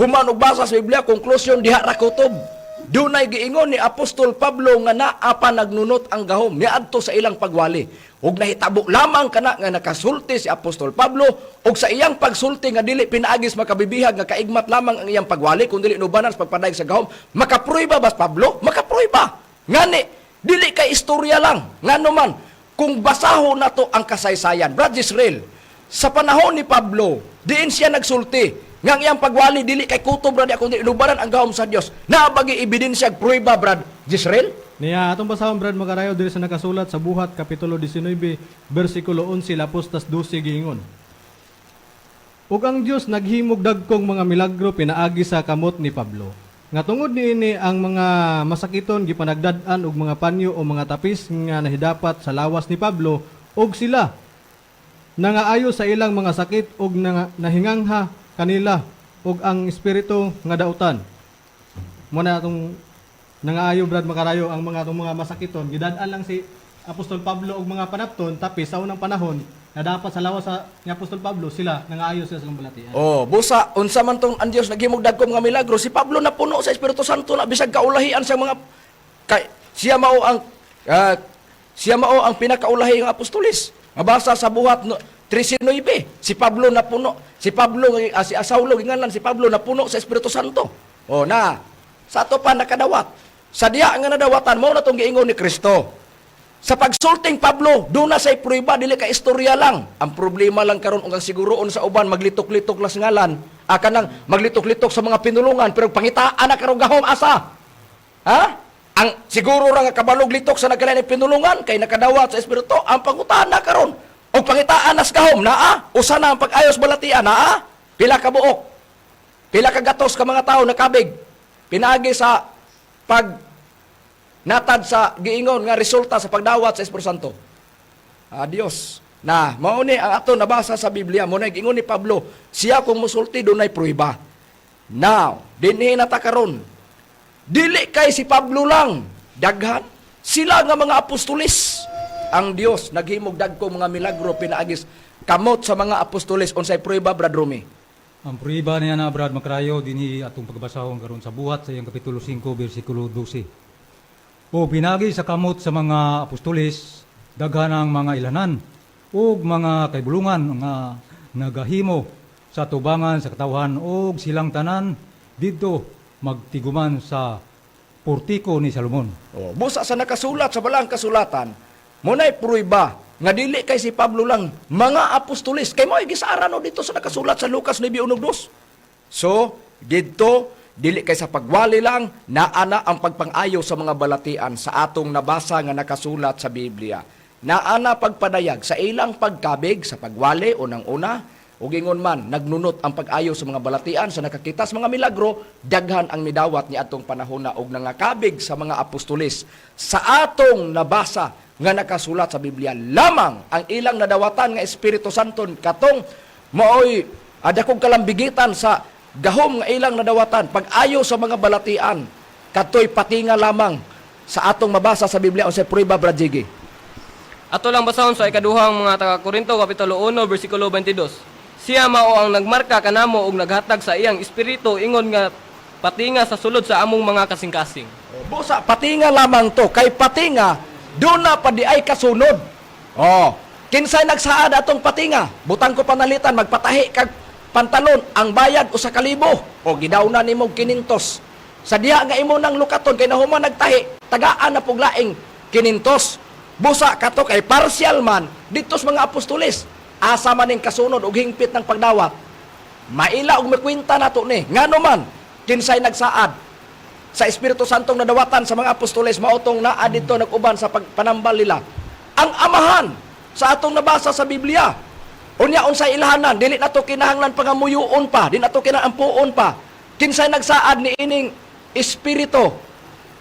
Human og basa sa Biblia, conclusion diha ra kutob. Dunay giingon ni Apostol Pablo nga naa pa nagnunot ang gahom niadto sa ilang pagwali. Ug nahitabo lamang kana nga nakasulti si Apostol Pablo ug sa iyang pagsulti nga dili pinaagis makabibihag nga kaigmat lamang ang iyang pagwali, kun dili nubanan sa pagpadayag sa gahom. Makaprueba bas Pablo? Makaprueba. Ngani dili kay istorya lang. Ngano man kung basahon nato ang kasaysayan. Brad Israel, sa panahon ni Pablo, diin siya nagsulti nga ang iyang pagwali dili kay kutob ra di kundi inubanan ang gahom sa Dios. Naabagi ebidensya ug prueba, Brad Israel? Niya atong basahon, Brad Magarayo, diri sa nakasulat sa Buhat kapitulo 19 bersikulo 11 lapos tas 12, giingon. Ug ang Dios naghimog dagkong mga milagro pinaagi sa kamot ni Pablo. Nga tungod niini ang mga masakiton gipanagdad-an og mga panyo o mga tapis nga nahidapat sa lawas ni Pablo, ug sila nangaayo sa ilang mga sakit ug nahingangha kanila ug ang espiritu nga dautan. Mo na atong nangaayo, Brad Makarayo, ang mga atong mga masakiton gidad-an lang si Apostol Pablo og mga panapton tapi sa unang panahon na dapat sa lawas sa ni Apostol Pablo sila nangaayo sila sa ilang balatian. Oh, busa unsa man tong ang Dios naghimog dagko mga milagro, si Pablo napuno sa Espiritu Santo na bisag kaulahian sa mga kay siya mao ang pinakaulahi nga apostolis. Mabasa sa buhat no, 13:9, si Pablo napuno, si Pablo si Saulo gingalan si Pablo napuno sa Espiritu Santo. Oh na, sa ato pa nakadawat. Sa diha nga nadawatan mao na tong giingon ni Kristo. Sa pagsulting Pablo, doon na say prueba, dili ka istorya lang. Ang problema lang karon ug ang siguroon sa uban maglitok-litok las ngalan, kanang maglitok-litok sa mga pinulungan pero pangitaan na karon gahom asa. Ha? Ang siguro ra nga kabalog litok sa nagkalain pinulungan kay nakadawat sa espiritu ang pangutana karon. Og pangitaan nas gahom naa, usa na ang pag-ayos balatian naa, pila ka buok. Pila ka gatos ka mga tao nakabig pinaagi sa pag natad sa giingon nga resulta sa pagdawat sa Espiritu Santo. Adios. Na, mao ni ang ato nabasa sa Biblia, mo na giingon ni Pablo, siya kung musulti dunay pruiba. Now, dinhi na ta karon. Dili kay si Pablo lang, daghan sila nga mga apostolis. Ang Dios naghimog dagko mga milagro pinaagis kamot sa mga apostolis unsay pruiba, Brad Rumi? Ang pruiba niya na Brad Makrayo dinhi atong pagbasahon karon sa buhat sa iyang kapitulo 5 bersikulo 12. O pinagi sa kamot sa mga apostoles daghan ang mga ilanan ug mga kaibulungan nga nagahimo sa tubangan sa katawhan ug silang tanan didto magtiguman sa portiko ni Salomon. Oh, busa sa nakasulat sa balang kasulatan, muna'y pruiba nga dili kay si Pablo lang mga apostolis kay mo'y gisaran no dito sa nakasulat sa Lucas 9:2. So, didto dili kay sa pagwali lang naa na ang pagpangayo sa mga balatian sa atong nabasa nga nakasulat sa Biblia. Naa na pagpadayag sa ilang pagkabig sa pagwali unang-una ug ingon man nagnunot ang pag-ayo sa mga balatian sa nakakita sa mga milagro, daghan ang midawat ni atong panahona og nangakabig sa mga apostolis sa atong nabasa nga nakasulat sa Biblia lamang ang ilang nadawatan nga Espiritu Santo katong maoy adakog kalambigitan sa gahom nga ilang nadawatan pag-ayo sa mga balatian katoy patinga lamang sa atong mabasa sa Biblia unsay prueba, Brad Jiggy? Ato lang basahon sa ikaduhang mga taga Korinto kapitulo 1 bersikulo 22. Siya mao ang nagmarka kanamo ug naghatag sa iyang espiritu ingon nga patinga sa sulod sa among mga kasing-kasing. Busa, patinga lamang to. Kay patinga, doon na pa di ay kasunod. Oh, kinsay nagsaad atong patinga. Butang ko panalitan, magpatahi kag pantalon, ang bayad 1,000. O gidaw na nimo 500. Sa diha nga imo nang lukaton kay nahuman nagtahi, tagaan na pug laing 500. Busa kato kay partial man dito sa mga apostoles. Asa man ning kasunod og hingpit ng pagdawat. Maila og makwenta nato ni. Ngano man kinsay nagsaad sa Espiritu Santong nadawatan sa mga apostoles maotong naa dito nag-uban sa pagpanambal nila. Ang amahan sa atong nabasa sa Biblia. Unya unsay ilhanan, dili nato kinahanglan pangamuyoon pa, di nato kinahanglan ampuon pa. Kinsay nagsaad ni ining Espiritu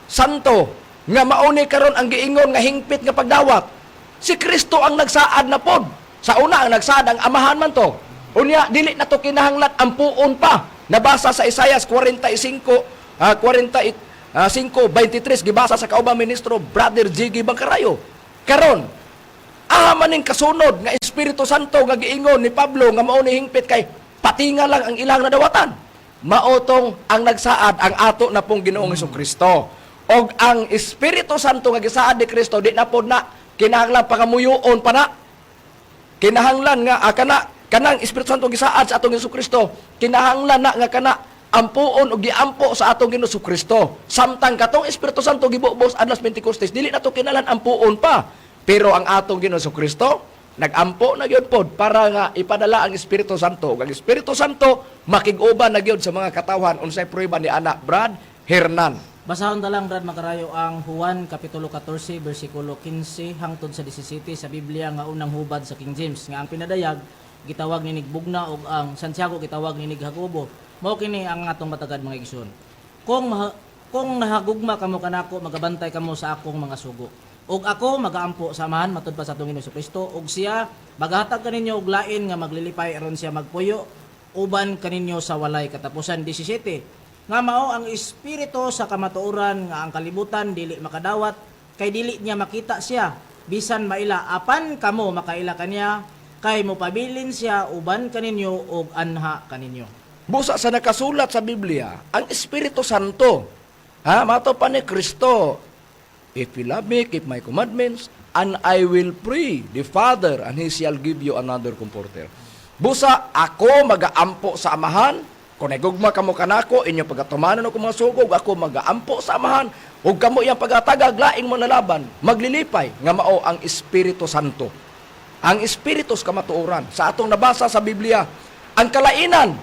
Santo nga mauni karon ang giingon nga hingpit nga pagdawat. Si Kristo ang nagsaad na pod. Sa una ang nagsaad ang amahan man to. Unya dili na to kinahanglan ampuon pa. Nabasa sa Isayas 45 45:23 gibasa sa kaubang ministro Brother Jiggy Bangkarayo. Karon aha man ning kasunod nga Espiritu Santo nga giingon ni Pablo nga mao ni hingpit kay patinga lang ang ilang nadawatan. Maotong ang nagsaad ang ato na pong Ginoong Kristo. Og ang Espiritu Santo nga gisaad ni Kristo di na pod na kinahanglan pangamuyoon pa na. Kinahanglan nga kana kanang Espiritu Santo gisaad sa atong Hesus Kristo, kinahanglan na nga kana ampuon og giampo sa atong Ginoong Kristo. Samtang katong Espiritu Santo gibubos adlas Pentecostes, dili na to kinahanglan ampuon pa. Pero ang atong Ginoong Kristo nagampo na gyud pod para nga ipadala ang Espiritu Santo. Ug ang Espiritu Santo makig-uban na gyud sa mga katawhan unsay prueba ni ana Brad Hernan. Basahon ta lang Brad Makarayo ang Juan kapitulo 14 bersikulo 15 hangtod sa 17 sa Biblia nga unang hubad sa King James nga ang pinadayag gitawag ni Bugna ug ang Santiago gitawag ni Jacobo. Mao kini ang atong matagad mga igsoon. Kung nahagugma kamo kanako magabantay kamo sa akong mga sugo. Ug ako magaampo sa Amahan matud pa sa atong Ginoong Kristo ug siya magahatag kaninyo og lain nga maglilipay aron siya magpuyo uban kaninyo sa walay katapusan. 17 nga mao ang espiritu sa kamatuoran nga ang kalibutan dili makadawat kay dili niya makita siya Bisan maila, apan kamo makaila kaniya, kay mopabilin siya uban kaninyo og anha kaninyo. Busa sa nakasulat sa Biblia, ang Espiritu Santo, ha, mato pa ni Kristo, "If you love me, keep my commandments, and I will pray the Father, and He shall give you another comforter." Busa, ako magaampo sa Amahan, kung nagugma kamo kanako, inyo pagatumanan ako mga sugog, ako magaampo sa Amahan, ug kamo iyang pagatagag, laing manlalaban, maglilipay, nga mao ang Espiritu Santo. Ang Espiritu sa kamatuoran. Sa atong nabasa sa Biblia, ang kalainan,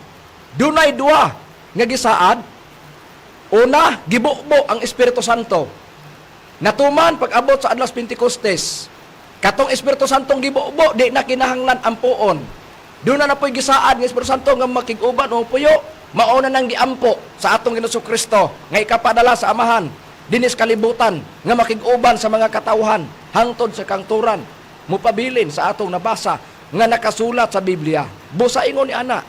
dunay duha nga gisaad. Una, gibubo ang Espiritu Santo. Natuman pag-abot sa adlaw sa Pentecostes, katong Espiritu Santong gibubo, di na kinahanglan ampuon. Doon na napoy gisaad ng Espiritu Santo nga makig-uban o puyo, mao na nang giampo sa atong Ginoong Kristo nga ikapadala sa Amahan dinis kalibutan nga makig-uban sa mga katawhan hangtod sa kangturan, mupabilin sa atong nabasa nga nakasulat sa Biblia. Busa ingon ni ana.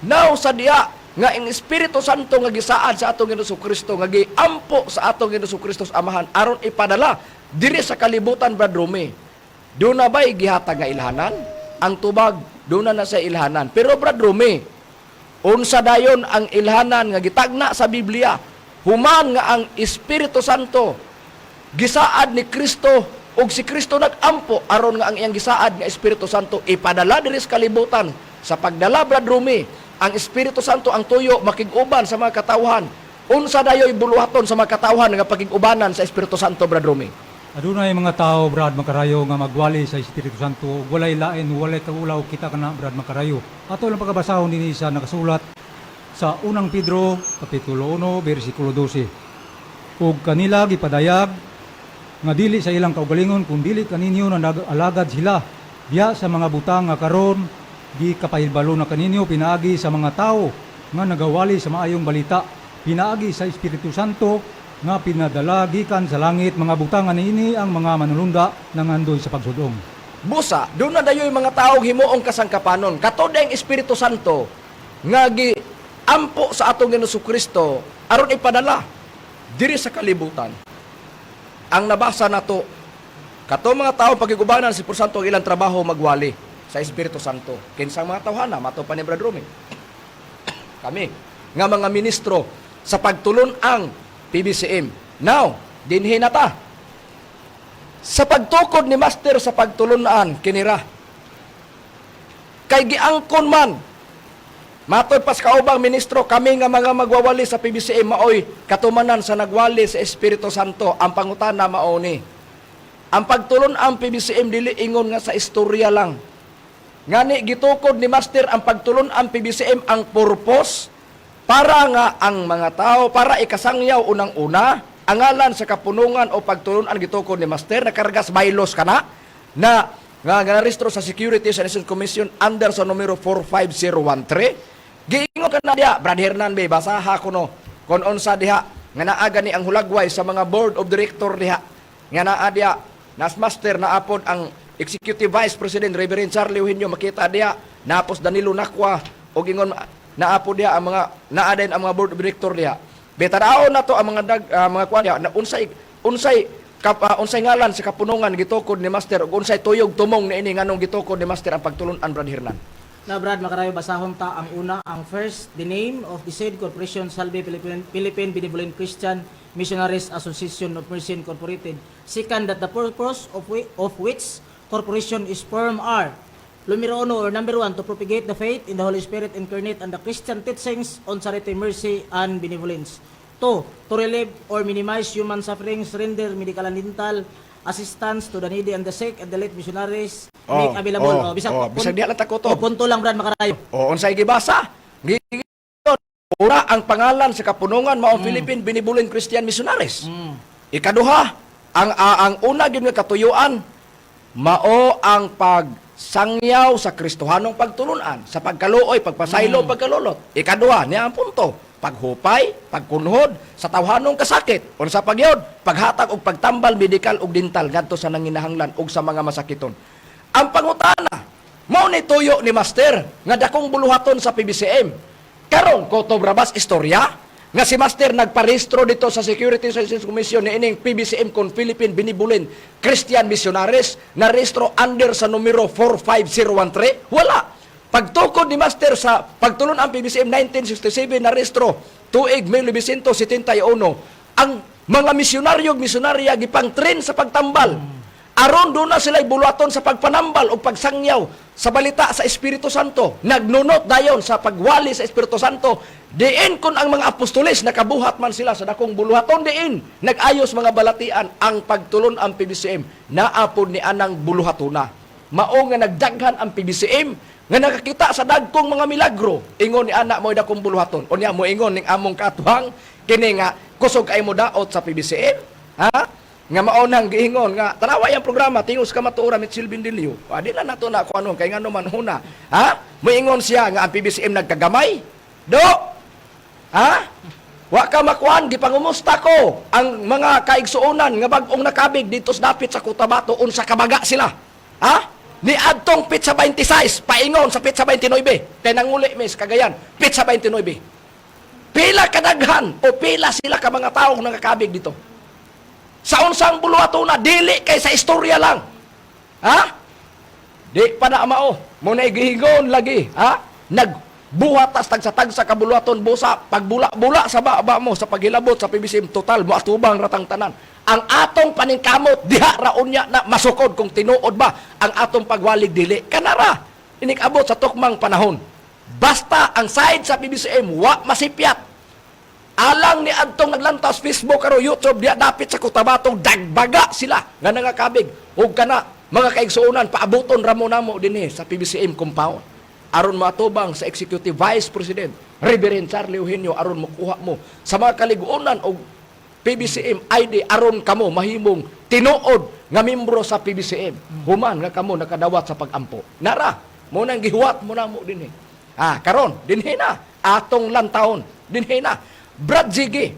Now sa diya nga ang Espiritu Santo nga gisaad sa atong Ginoong Kristo, nga giampo sa atong Ginoong Kristo sa Amahan aron ipadala diri sa kalibutan, Brad Rome. Doon na ba'y gihatag nga ilhanan? Ang tubag, doon na na sa ilhanan. Pero Brad Rome, unsa dayon ang ilhanan nga gitagna sa Biblia human nga ang Espiritu Santo gisaad ni Kristo ug si Kristo nag-ampo aron nga ang iyang gisaad nga Espiritu Santo ipadala diri sa kalibutan? Sa pagdala, Brad Rumi, ang Espiritu Santo ang tuyo makig-uban sa mga katawhan. Unsa dayoy buluhaton sa mga katawhan nga pakig-ubanan sa Espiritu Santo, Brad Rumi? Adunay mga tao, Brad Makarayo, nga magwali sa Espiritu Santo ug walay lain, walay kaulaw kita kana, Brad Makarayo. Ato lang pagkabasahon dinhi sa nakasulat sa Unang Pedro kapitulo 1 bersikulo 12. Ug kanila gipadayag nga dili sa ilang kaugalingon kun dili kaninyo na nag-alagad sila diya sa mga butang nga karon gikapahibalo na kaninyo pinaagi sa mga tawo nga nagawali sa maayong balita pinaagi sa Espiritu Santo nga pinadala gikan sa langit, mga butang nga niini ang mga manulunda nangandoy sa pagsudong. Busa, doon na dayoy mga taong himuong kasangkapanon. Kato ang Espiritu Santo nga giampo sa atong Ginoong Kristo aron ipadala diri sa kalibutan. Ang nabasa nato, kato mga tao pagigubanan si Espiritu Santo, ang ilang trabaho magwali sa Espiritu Santo. Kinsang mga tawhana, mato pa ni Brad Rumi. Kami, nga mga ministro sa pagtulun-ang PBCM. Now, dinhi na ta. Sa pagtukod ni Master sa pagtulunan, kinira. Kay giangkon man, matod pas kaubang ministro, kami nga mga magwawali sa PBCM maoy katumanan sa nagwali sa Espiritu Santo. Ang pangutana mao ni. Ang pagtulon ang PBCM dili ingon nga sa istorya lang. Ngani gitukod ni Master ang pagtulon ang PBCM, ang purpose para nga ang mga tao, para ikasangyaw unang-una ang ngalan sa kapunungan o pagtulon ang gitukod ni Master, nakarga sa bylaws kana na nga narehistro sa Securities and Exchange Commission under sa numero 45013. Giingon ka na diha, Brad Hernan, be, basaha kuno kon unsa diha nga naa gani ang hulagway sa mga board of director diha nga naa diha nas Master, naapod ang Executive Vice President Reverend Charlie Eugenio, makita diha napos Danilo Nakwa, og ingon naapod diha ang mga naa din ang mga board of director diha. Betaraon na to ang mga mga kuan diha na unsay unsay kap, unsay ngalan sa kapunungan gitukod ni Master ug unsay tuyog tumong niini, nganong gitukod ni Master ang pagtulun-an, Brad Hernan? Na Brad Makarayo, basahon ta ang una, ang first, the name of the said corporation shall be Philippine Benevolent Christian Missionaries Association of Mercy Incorporated. Second, that the purpose of which corporation is formed are: Numero uno or number one, to propagate the faith in the Holy Spirit incarnate and the Christian teachings on charity, mercy, and benevolence. Two, to relieve or minimize human sufferings, render medical and dental assistance to the needy and the sick, and the late missionaries, make available. Oh, Oh, bisag, oh, bisag diha lang ta kutob. Oh, punto lang, Brad Makarayo. O unsay gibasa? Giingon una, ang pangalan sa kapunungan mao Philippine Benevolent Christian Missionaries. Ikaduha, ang una gyud nga katuyuan mao ang pagsangyaw sa Kristohanong pagtulunan, sa pagkaluoy, pagpasaylo, pagkalulot. Ikaduha, niya ang punto, paghupay, pagkunhod sa tawhanong kasakit. Unsa pagyod? Paghatag og pagtambal medikal ug dental ngadto sa nanginahanglan ug sa mga masakiton. Ang pangutana, mao ni tuyo ni Master nga dakong buluhaton sa PBCM. Karon kutob ra bas istorya Nga si Master nagparehistro dito sa Securities and Exchange Commission ni ining PBCM kon Philippine Benevolent Christian Missionaries na rehistro under sa numero 45013? Wala. Pagtukod ni Master sa pagtulon ang PBCM 1967 na rehistro tuig 1971, ang mga misyonaryo ug misyonarya gipang train sa pagtambal. Aron doon na sila'y buluhaton sa pagpanambal o pagsangyaw sa balita sa Espiritu Santo. Nagnunot dayon sa pagwali sa Espiritu Santo. Diin kun ang mga apostoles nakabuhat man sila sa dakong buluhaton diin. Nag-ayos mga balatian ang pagtulon ang PBCM naapod ni anang buluhatona. Mao nga nagdaghan ang PBCM nga nakakita sa dagkong mga milagro. Ingon ni anak mo dakong buluhaton. Unya mo ingon ning among katuhang kini nga kusog kay mo daot sa PBCM. Ha? Nga mao nang giingon nga tanawa yang programa tingos ka matuora Mitchell Bindilio. Ah, di na nato na kung ano kay ngano man huna. Ha? Moingon siya nga ang PBCM nagkagamay. Do. Ha? Wa ka makuan gipangumusta ko ang mga kaigsuonan nga bag-ong nakabig dito sa dapit sa Cotabato unsa kabaga sila. Ha? Ni adtong pitsa 26 paingon sa pitsa 29 kay nanguli mis Cagayan pitsa 29. Pila kadaghan o pila sila ka mga taong nangakabig dito. Sa unsang buluhatona dili kay sa istorya lang. Ha? Di pa na mao. Mo na gihingon lagi, ha? Nagbuhat tas tagsa-tagsa ka buluhaton busa pagbula-bula sa baba mo sa paghilabot sa PBCM total mo atubang ratang tanan. Ang atong paningkamot diha ra unya na masukod kung tinuod ba ang atong pagwalig dili kanara inikabot sa tukmang panahon. Basta ang side sa PBCM wa masipyat. Alang ni adtong naglantaw sa Facebook karo YouTube diha dapit sa Cotabato dagbaga sila nga nangakabig ug kana mga kaigsuonan paabuton ra mo namo dinhi sa PBCM compound aron maatubang sa Executive Vice President Reverend Charlie Eugenio aron mokuha mo sa mga kaliguonan og PBCM ID aron kamo mahimong tinuod nga membro sa PBCM human nga kamo nakadawat sa pagampo. Nara mo nang gihuwat mo namo dinhi. Ah, karon dinhi na atong lantawon dinhi na. Brad Ziggy,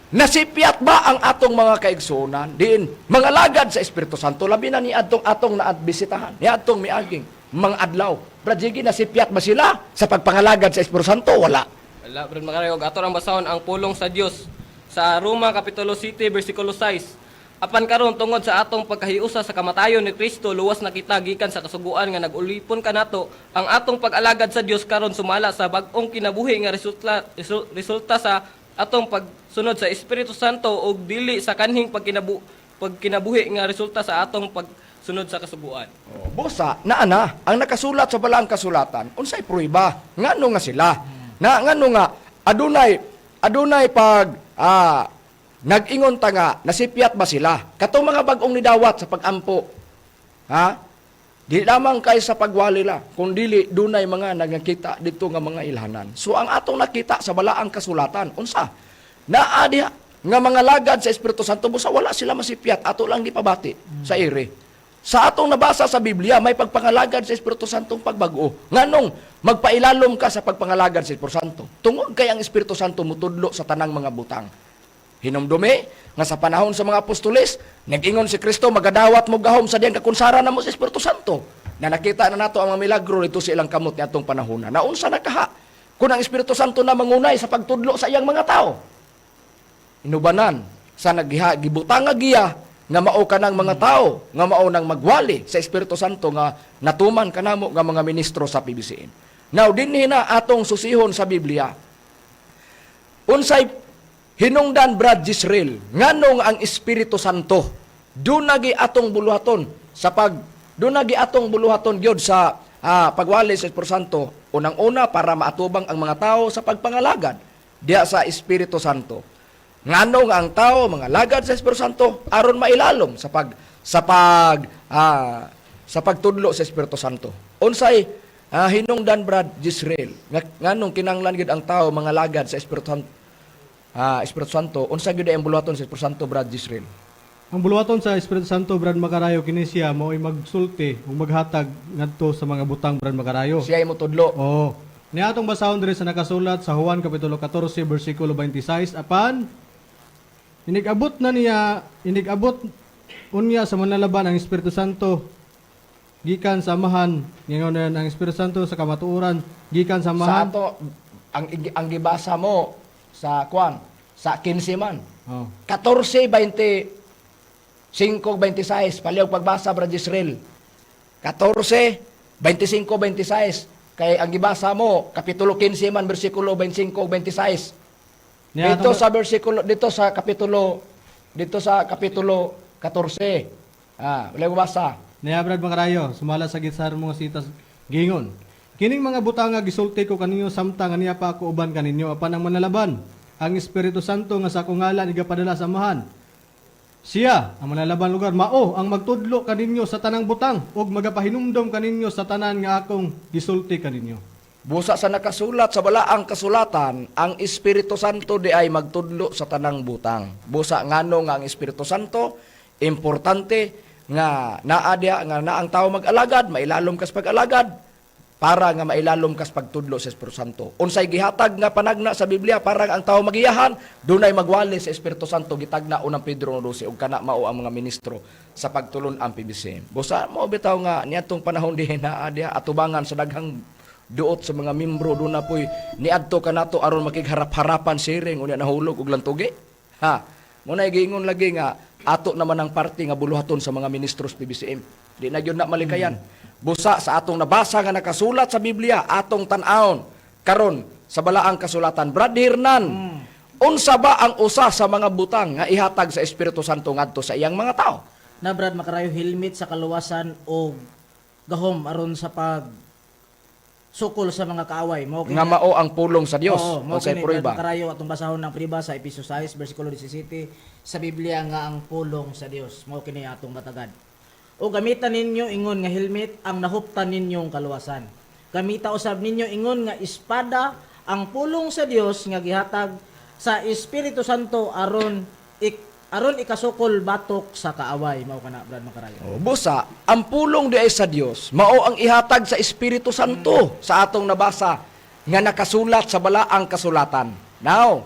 nasipyat ba ang atong mga kaigsuonan diin mga lagad sa Espiritu Santo labi na ni adtong atong naadbisitahan ni adtong miaging mga adlaw? Brad Ziggy, nasipyat ba sila sa pagpangalagad sa Espiritu Santo? Wala. Wala, Brad Makarayo. Og ato rang basahon ang pulong sa Dios sa Roma Kapitulo 7 versikulo 6. Apan karon tungod sa atong pagkahiusa sa kamatayon ni Kristo, luwas na kita gikan sa kasuguan nga nag-ulipon kanato. Ang atong pag-alagad sa Dios karon sumala sa bag-ong kinabuhi nga resulta sa atong pagsunod sa Espiritu Santo ug dili sa kanhing pagkinabuhi nga resulta sa atong pagsunod sa kasuguan. Oh, busa naa na ang nakasulat sa balaang kasulatan unsay pruweba ngano nga sila na ngano nga adunay adunay pag nag-ingon ta nga nasipyat ba sila katong mga bag-ong nidawat sa pagampo, ha? Di lamang kay sa pagwali la kung dili dunay mga nagakita dito nga mga ilhanan. So ang atong nakita sa balaang kasulatan unsa naa diha nga mga lagad sa Espiritu Santo busa wala sila masipyat, ato lang gipabati sa ere. Sa atong nabasa sa Biblia, may pagpangalagad sa Espiritu Santo pagbago. Nganong magpailalom ka sa pagpangalagad sa Espiritu Santo? Tungod kay ang Espiritu Santo mutudlo sa tanang mga butang. Hinumdumi nga sa panahon sa mga apostoles, nag-ingon si Kristo, magadawat mo gahom sa diyang kakunsara na mo sa Espiritu Santo. Na nakita na nato ang mga milagro dito sa ilang kamot ni atong panahon. Na naunsa na kaha kung ang Espiritu Santo na mangunay sa pagtudlo sa iyang mga tao. Inubanan sa naggiha gibutang nga giya nga mao kanang mga tao nga mao nang magwali sa Espiritu Santo nga natuman kanamo nga mga ministro sa PBCM. Now dinhi na atong susihon sa Biblia. Unsay hinungdan, Brad Jisrael, nganong ang Espiritu Santo dunagi atong buluhaton sa pag dunagi atong buluhaton gyud sa pagwali sa Espiritu Santo? Unang-una para maatubang ang mga tao sa pagpangalagad diha sa Espiritu Santo. Ngano nga ang tao mga lagad sa Espiritu Santo? Aron mailalom sa pagtudlo sa Espiritu Santo. Unsay hinungdan, Brad Jisrael, nga nganong kinahanglan gyud ang tao mga lagad sa Espiritu Santo? Espiritu Santo, unsa gyud ang buluhaton sa Espiritu Santo, Brad Jisrael? Ang buluhaton sa Espiritu Santo, Brad Makarayo, kini siya mao'y magsulti ug maghatag ngadto sa mga butang, Brad Makarayo. Siya ay motudlo. Oo. Niya atong basahon diri sa nakasulat sa Juan kapitulo 14 bersikulo 26, apan inigabot na niya, inigabot unya sa manlalaban ang Espiritu Santo gikan sa Amahan, ngingon ang Espiritu Santo sa kamatuoran gikan sa Sa Amahan. ato ang gibasa mo Sa kwan, sa 15 man. Oh. 14, 25, 26. Palihog pagbasa, Brad Israel. 14, 25, 26. Kay ang gibasa mo, Kapitulo 15 man, versikulo 25, 26. Niya Dito atong- sa versikulo, dito sa kapitulo 14. Ah, wala basa. Niya, Brad Makarayo, sumala sa gitsar mga sitas gingon. Kining mga butang nga gisulti ko kaninyo samtang nga niya pa ako uban kaninyo apan ang manalaban ang Espiritu Santo nga sa akong ngalan igapadala sa Amahan. Siya ang manalaban lugar mao ang magtudlo kaninyo sa tanang butang ug magapahinumdom kaninyo sa tanan nga akong gisulti kaninyo. Busa sa nakasulat sa balaang kasulatan, ang Espiritu Santo di ay magtudlo sa tanang butang. Busa ngano nga ang Espiritu Santo importante nga naa diha nga naang tao mag-alagad, mailalom kas pag-alagad para nga mailalom kas pagtudlo sa Espiritu Santo. Unsay gihatag nga panagna sa Biblia para nga ang tao magiyahan, dunay magwali sa Espiritu Santo gitagna unang Pedro 12 ug kana mao ang mga ministro sa pagtulon ang PBCM. Busa mo bitaw nga niadtong panahon diha naa diha atubangan sa daghang duot sa mga membro doon na po'y niadto kanato aron makigharap-harapan siring unya nahulog og lantugi. Ha. Muna giingon lagi nga ato naman ang party nga buluhaton sa mga ministros PBCM. Di na gyud na malikayan. Busa sa atong nabasa nga nakasulat sa Biblia, atong tan-awon karon sa balaang kasulatan. Brad Hernan, unsa ba ang usa sa mga butang nga ihatag sa Espiritu Santo ngadto sa iyang mga tao? Na, Brad Makarayo, helmet sa kaluwasan o gahom aron sa pag sukol sa mga kaaway. Mao kini Nga mao ang pulong sa Dios. Oo, mao Unsay kini, Brad prueba? Makarayo, atong basahon ng priba sa Episo 6 versikulo 17 sa Biblia nga ang pulong sa Dios. Mao kini atong batagan. O gamitan ninyo ingon nga helmet ang nahuptan ninyong kaluwasan. Gamita usab ninyo ingon nga espada ang pulong sa Dios nga gihatag sa Espiritu Santo aron ikasukol batok sa kaaway. Mao kana, Brad Makarayo. O, busa, ang pulong di ay sa Dios, mao ang ihatag sa Espiritu Santo sa atong nabasa nga nakasulat sa balaang kasulatan. Now,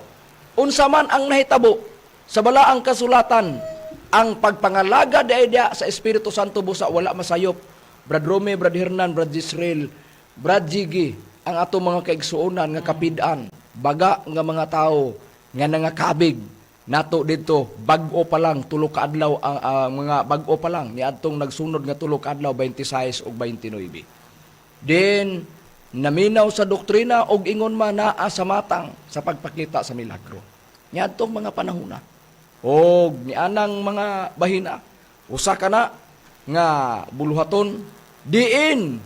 unsa man ang nahitabo sa balaang kasulatan, ang pagpangalaga di ay diya sa Espiritu Santo busa wala masayop. Brad Rome, Brad Hernan, Brad Israel, Brad Jiggy, ang atong mga kaigsuonan nga kapid-an, baga nga mga tao nga nangakabig nato dito bag-o pa lang 3 ka adlaw ang mga bag-o pa lang niadtong nagsunod nga 3 ka adlaw 26 ug 29. Then naminaw sa doktrina og ingon man naa sa matang sa pagpakita sa milagro niadtong mga panahona og nianang mga bahina usa kana nga buluhaton diin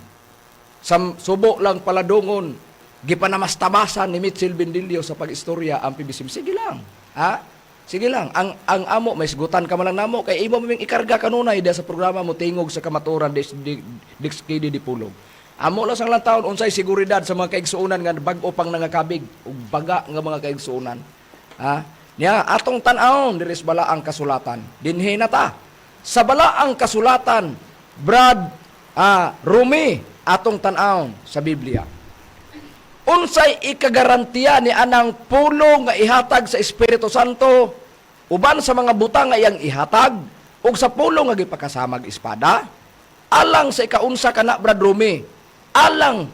sa subo lang paladungon gipanamastabasan ni Mitchell Bendilio sa pag-istorya ang PBCM. Sige lang. Ha? Sige lang. Ang amo may sigutan ka man lang namo kay imo maming ikarga kanunay diya sa programa mo tingog sa kamatuoran di di, di, di, di pulog. Amo lang sang taon unsay seguridad sa mga kaigsuonan nga bag-o pang nangakabig ug baga nga mga kaigsuonan. Ha? Nya atong tan-awon diri sa balaang kasulatan. Dinhi na ta. Sa balaang kasulatan, Brad Rumi, atong tan-awon sa Biblia. Unsay ikagarantiya ni anang pulong nga ihatag sa Espiritu Santo uban sa mga butang nga iyang ihatag ug sa pulong nga gipakasamag espada? Alang sa ikaunsa kana, Brad Rumi, alang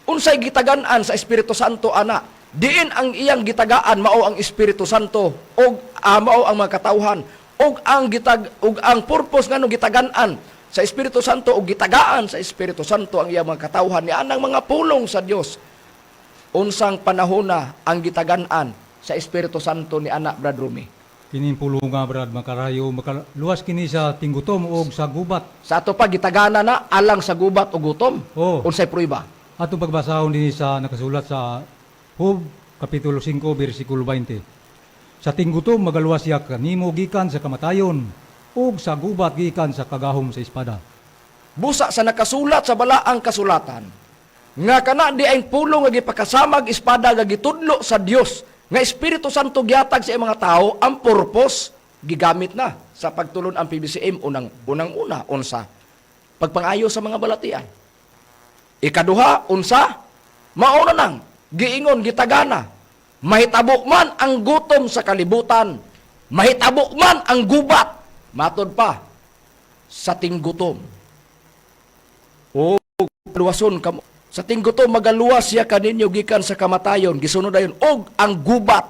unsay gitagan-an sa Espiritu Santo ana, diin ang iyang gitagaan mao ang Espiritu Santo ug mao ang mga katawhan ug ang gitag ug ang purpose ngano gitagan-an sa Espiritu Santo ug gitagaan sa Espiritu Santo ang iyang mga katawhan ni anang mga pulong sa Dios? Unsang panahona ang gitagan-an sa Espiritu Santo ni anak, Brad Rumi? Kining pulong nga, Brad Makarayo, makaluwas kini sa tinggutom og sa gubat. Sa ato pa gitagana na alang sa gubat o gutom. Oh. Unsay prueba? Atong pagbasahon dinhi sa nakasulat sa Job kapitulo 5 bersikulo 20. Sa tinggutom magaluwas siya kanimo gikan sa kamatayon ug sa gubat gikan sa kagahom sa espada. Busa sa nakasulat sa balaang kasulatan nga kana di ang pulong nga gipakasamag espada nga gitudlo sa Dios nga Espiritu Santo gihatag sa iyang mga tao, ang purpose gigamit na sa pagtulon ang PBCM. Unang una, unsa? Pagpangayo sa mga balatian. Ikaduha, unsa? Mauna nang giingon gitagana mahitabo man ang gutom sa kalibutan, mahitabo man ang gubat, matod pa sa tinggutom o luwason kamo. Sa tinggutom magaluwas siya kaninyo gikan sa kamatayon, gisunod dayon og ang gubat.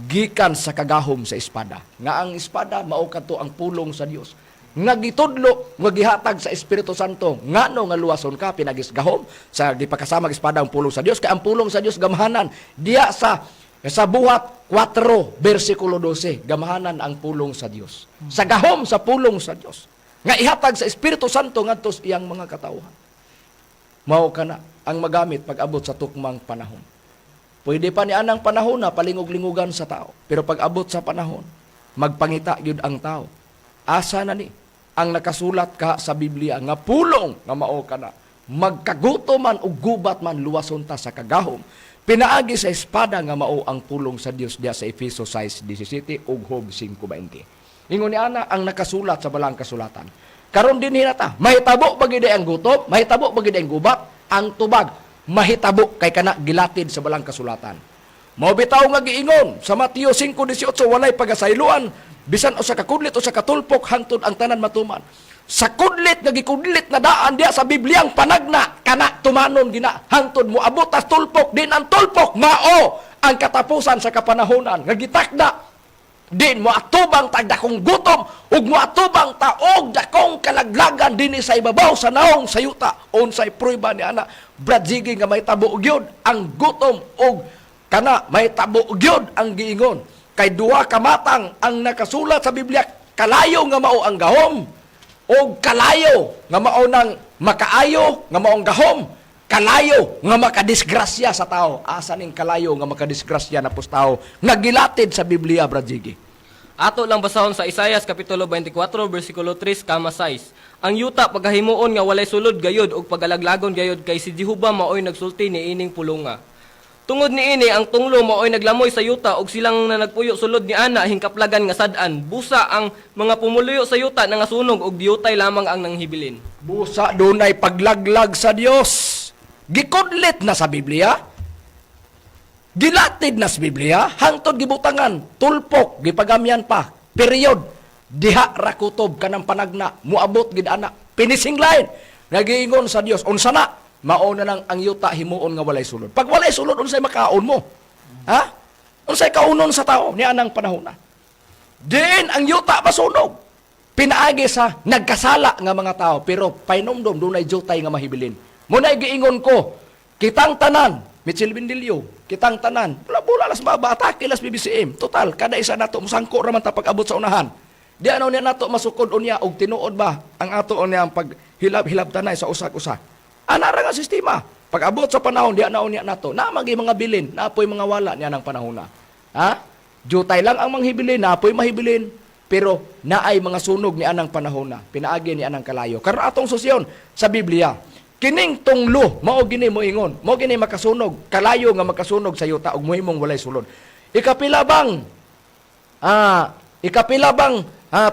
Gikan sa kagahom sa espada. Nga ang espada mao kadto ang pulong sa Dios. Nga gitudlo, nga gihatag sa Espiritu Santo, ngano nga luwason ka pinagis gahom sa gipakasamag espada ang pulong sa Dios, kay ang pulong sa Dios gamhanan diya sa Buhat 4 bersikulo 12, gamhanan ang pulong sa Dios. Sa gahom sa pulong sa Dios nga ihatag sa Espiritu Santo ngadto sa iyang mga katawhan. Mao kana ang magamit pag-abot sa tukmang panahon. Pwede pa ni anang panahon na palingog-lingugan sa tao. Pero pag abot sa panahon, magpangita gyud ang tao. Asa na ni ang nakasulat ka sa Biblia nga pulong nga mao kana? Magkaguto man o gubat man, luwason ta sa kagahom. Pinaagi sa espada nga mao ang pulong sa Dios diya sa Efeso 6:17 ug Job 5:20. Ingon ni ana ang nakasulat sa balang kasulatan. Karon din hinata, mahitabo ba gid ang gutom? Mahitabo ba gid ang gubat? Ang tubag, mahitabo kay kana gilatid sa balang kasulatan. Mao bitaw nga giingon sa Mateo 5:18, walay pagasayloan bisan usa ka kudlit o sa katulpok hangtod ang tanan matuman. Sa kudlit nga gikudlit na daan diya sa Bibliang panagna, kana tumanon gina hangtod moabot tas tulpok, din ang tulpok mao ang katapusan sa kapanahonan nga gitakda, din mo atubang tag dakong gutom ug moatubang ta og dakong kalaglagan dinhi sa ibabaw sa naong sa yuta. Unsay prueba ni ana, Brad Ziggy, nga mahitabo gyud ang gutom ug kana mahitabo gyud ang giingon? Kay duha ka matang ang nakasulat sa Biblia: kalayo nga mao ang gahom og kalayo nga mao nang makaayo, nga mao ang gahom, kalayo nga makadisgrasya sa tao. Asa ning kalayo nga makadisgrasya na pus tao nga gilatid sa Biblia, Brad Ziggy? Ato lang basahon sa Isayas kapitulo 24 bersikulo 3 kama 6. Ang yuta pagahimuon nga walay sulod gayod ug pagalaglagon gayod, kay si Jehova maoy nagsulti niining pulunga. Tungod niini ang tunglo maoy naglamoy sa yuta ug silang na nagpuyo sulod ni ana hingkaplagan nga sad-an. Busa ang mga pumuluyo sa yuta nangasunog ug diyutay lamang ang nanghibilin. Busa dunay paglaglag sa Dios. Gikudlit na sa Biblia. Gilatid na sa Biblia, hangtod gibutangan, tulpok, gipagamyan pa, period. Diha ra kutob kanang panagna, muabot gid ana. Finishing line. Nagiingon sa Dios, unsa na? Mao na nang ang yuta himuon nga walay sulod. Pag walay sulod, unsay makaon mo? Ha? Unsay kaunon sa tao ni anang panahon na? Diin ang yuta masunog. Pinaagi sa nagkasala nga mga tao, pero painomdom dunay jutay nga mahibilin. Muna'y giingon ko, kitang tanan, Mitchell Bindilio, kitang tanan, bula bula las baba, atake las BBCM. Total, kada isa nato musangko raman ta pag-abot sa unahan. Di ano niya nato masukod unya og tinuod ba ang ato unya ang paghilab-hilab tanay sa usag-usa. Ana ra nga sistema. Pag-abot sa panahon, di ana unya nato. Na magi mga bilin, naapoy mga wala niya ng panahon na. Ha? Jutay lang ang manghibilin, naapoy mahibilin, pero naay mga sunog ni anang panahon na, pinaagi ni anang kalayo. Karon atong susyon sa Biblia. Kining tunglo, mao gini moingon, mao gini makasunog, kalayo nga makasunog sa yuta ug mohimong walay sulod. Ikapila bang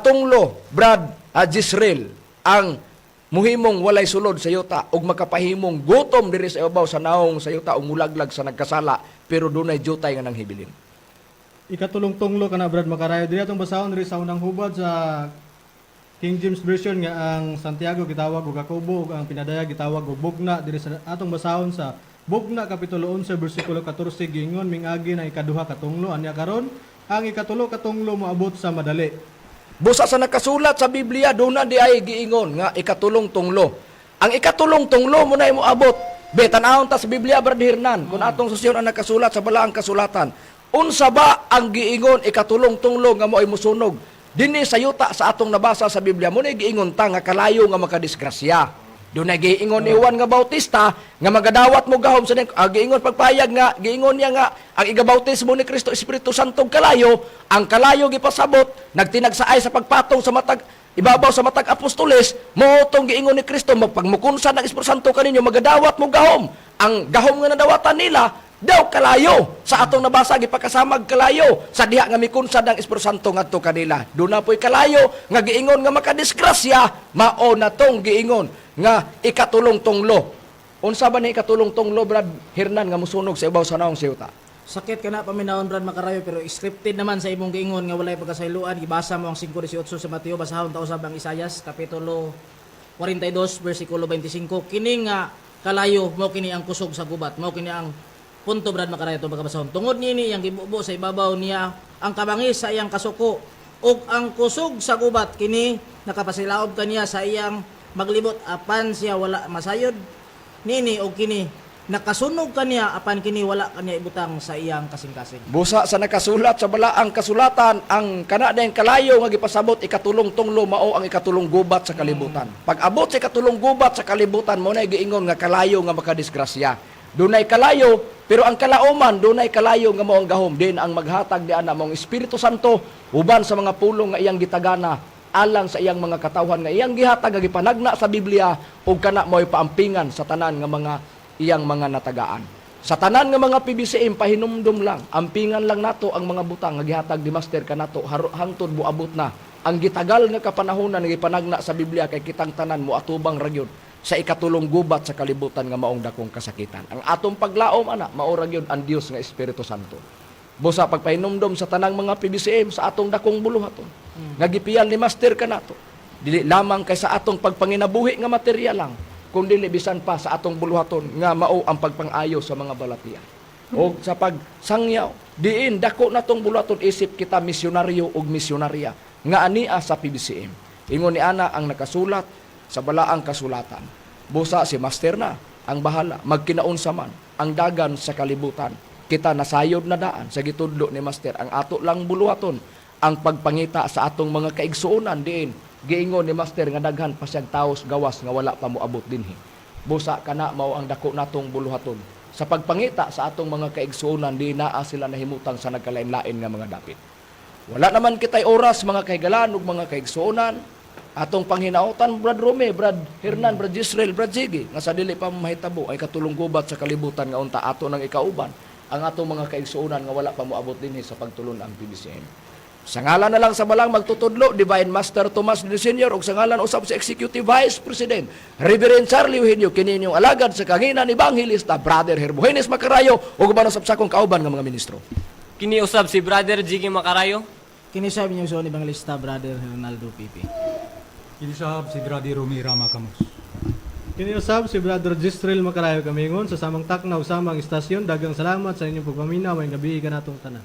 tunglo, Brad Jisrael, ang muhimong walay sulod sa yuta ug makapahimong gutom diri sa ibabaw sa naong sa yuta ug mulaglag sa nagkasala, pero dunay jutay nga nanghibilin? Ikatulong tunglo kana, Brad Makarayo. Diri atong basahon diri sa unang hubad sa King James Version nga ang Santiago gitawag og Jacobo ug ang pinadaya gitawag og Bugna. Diri sa atong basahon sa Bugna kapitulo 11 bersikulo 14, giingon mingagi na ikaduha ka tunglo, anya karon ang ikatulo ka tunglo moabot sa madali. Busa sa nakasulat sa Biblia, doon na di ay giingon nga ikatulong tunglo. Ang ikatulong tunglo mo na mo abot. Be, tanawon ta sa Biblia, Brad Hernan, kung atong susyon ang nakasulat sa balaang kasulatan. Unsa ba ang giingon ikatulong tunglo nga mo ay musunog dinhi sa yuta sa atong nabasa sa Biblia? Mo na giingon ta nga kalayo nga makadisgrasya. Doon na giingon ni Juan nga Bautista nga magadawat mo gahom sa giingon pagpayag nga giingon niya nga ang igabautismo ni Kristo Espiritu Santo ug kalayo. Ang kalayo gipasabot nagtinagsaay sa pagpatong sa matag ibabaw sa matag apostoles. Mao tong giingon ni Kristo, magpagmukunsa ng Espiritu Santo kaninyo, magadawat mo gahom. Ang gahom nga nadawatan nila daw kalayo. Sa atong nabasa, gipakasamag kalayo sa diha nga mikunsad ang Espiritu Santo ngadto kanila. Doon na po'y kalayo nga giingon nga makadisgrasya. Mao na tong giingon nga ikatulong tunglo. Unsa ba ni ikatulong tunglo, Brad Hernan, nga musunog sa ibaw sa naong sa yuta? Sakit ka na paminawon, Brad Makarayo, pero scripted naman sa imong giingon nga walay pagkasayloan. Gibasa mo ang 5:18 sa Mateo, basahon ta usab ang Isayas kapitulo 42 bersikulo 25. Kini nga kalayo mao kini ang kusog sa gubat, mao kini ang Punto, Brad Makarayo, itong pagkabasahon. Tungod niini iyang gibubo sa ibabaw niya ang kabangis sa iyang kasuko ug ang kusog sa gubat, kini nakapasilaob kaniya sa iyang maglibot apan siya wala masayod niini, ug kini nakasunog kaniya apan kini wala kaniya ibutang sa iyang kasing-kasing. Busa sa nakasulat sa balaang kasulatan, ang kana dayang kalayo nga gipasabot ikatulong tunglo mao ang ikatulong gubat sa kalibutan. Pag abot sa ikatulong gubat sa kalibutan, mo na giingon nga kalayo nga makadisgrasya. Dunay kalayo, pero ang kalaoman dunay kalayo nga mao ang gahom din ang maghatag di ana mao ang Espiritu Santo uban sa mga pulong nga iyang gitagana alang sa iyang mga katawhan nga iyang gihatag nga gipanagna sa Biblia ug kana mo'y paampingan sa tanan nga mga iyang mga natagaan. Sa tanan nga mga PBCM, pahinumdum lang, ampingan lang nato ang mga butang nga gihatag ni Master kanato hangtod moabot na ang gitagal nga kapanahonan nga gipanagna sa Biblia kay kitang tanan moatubang ra gyud sa ikatulong gubat sa kalibutan nga maong dakong kasakitan. Ang atong paglaom ana mao ra gyud ang Dios nga Espiritu Santo. Busa pagpahinumdom sa tanang mga PBCM sa atong dakong buluhaton nga gipiyal ni Master kanato. Dili lamang kay sa atong pagpanginabuhi nga material lang, kundi bisan pa sa atong buluhaton nga mao ang pagpangayo sa mga balatian. O sa pagsangyaw, diin dako natong buluhaton isip kita misyonaryo ug misyonarya nga ania sa PBCM. Ingon ni ana ang nakasulat sa balaang kasulatan. Busa si Master na ang bahala magkinaunsa man ang dagan sa kalibutan. Kita nasayod na daan sa gitudlo ni Master ang ato lang buluhaton ang pagpangita sa atong mga kaigsuonan diin giingon ni Master nga daghan pa siyang taos gawas nga wala pa moabot dinhi. Busa kana mao ang dako natong buluhaton sa pagpangita sa atong mga kaigsuonan di naa sila nahimutang sa nagkalain-lain nga mga dapit. Wala naman kitay oras, mga kahigalan ug mga kaigsuonan, atong panghinautan, Brad Rome, Brad Hernan, Brad Israel, Brad Ziggy, nga sa dili pa mahitabo ay katulong gubat sa kalibutan nga unta ato nang ikauban ang atong mga kaigsuonan nga wala pa moabot dinhi sa pagtulon ang PBCM. Sa ngalan na lang sa balang magtutudlo, Divine Master Tomas D. Sr. ug sa ngalan usab sa Executive Vice President, Reverend Charlie Eugenio, kini inyong alagad sa kanginan Evangelista, Brother Hermogenes Macarayo, ug uban usab sa akong kauban nga mga ministro. Kini usab si Brother Jiggy Makarayo. Kini sa inyong suon Evangelista Brother Ronaldo Pipi. Kini sab si Brother Romy Rama Camus. Kiniusab si Brother Gistrel Makarayo Kamingon sa samang takna ug samang istasyon. Daghang salamat sa inyong pagpaminaw. Maayong gabi kanatong tanan.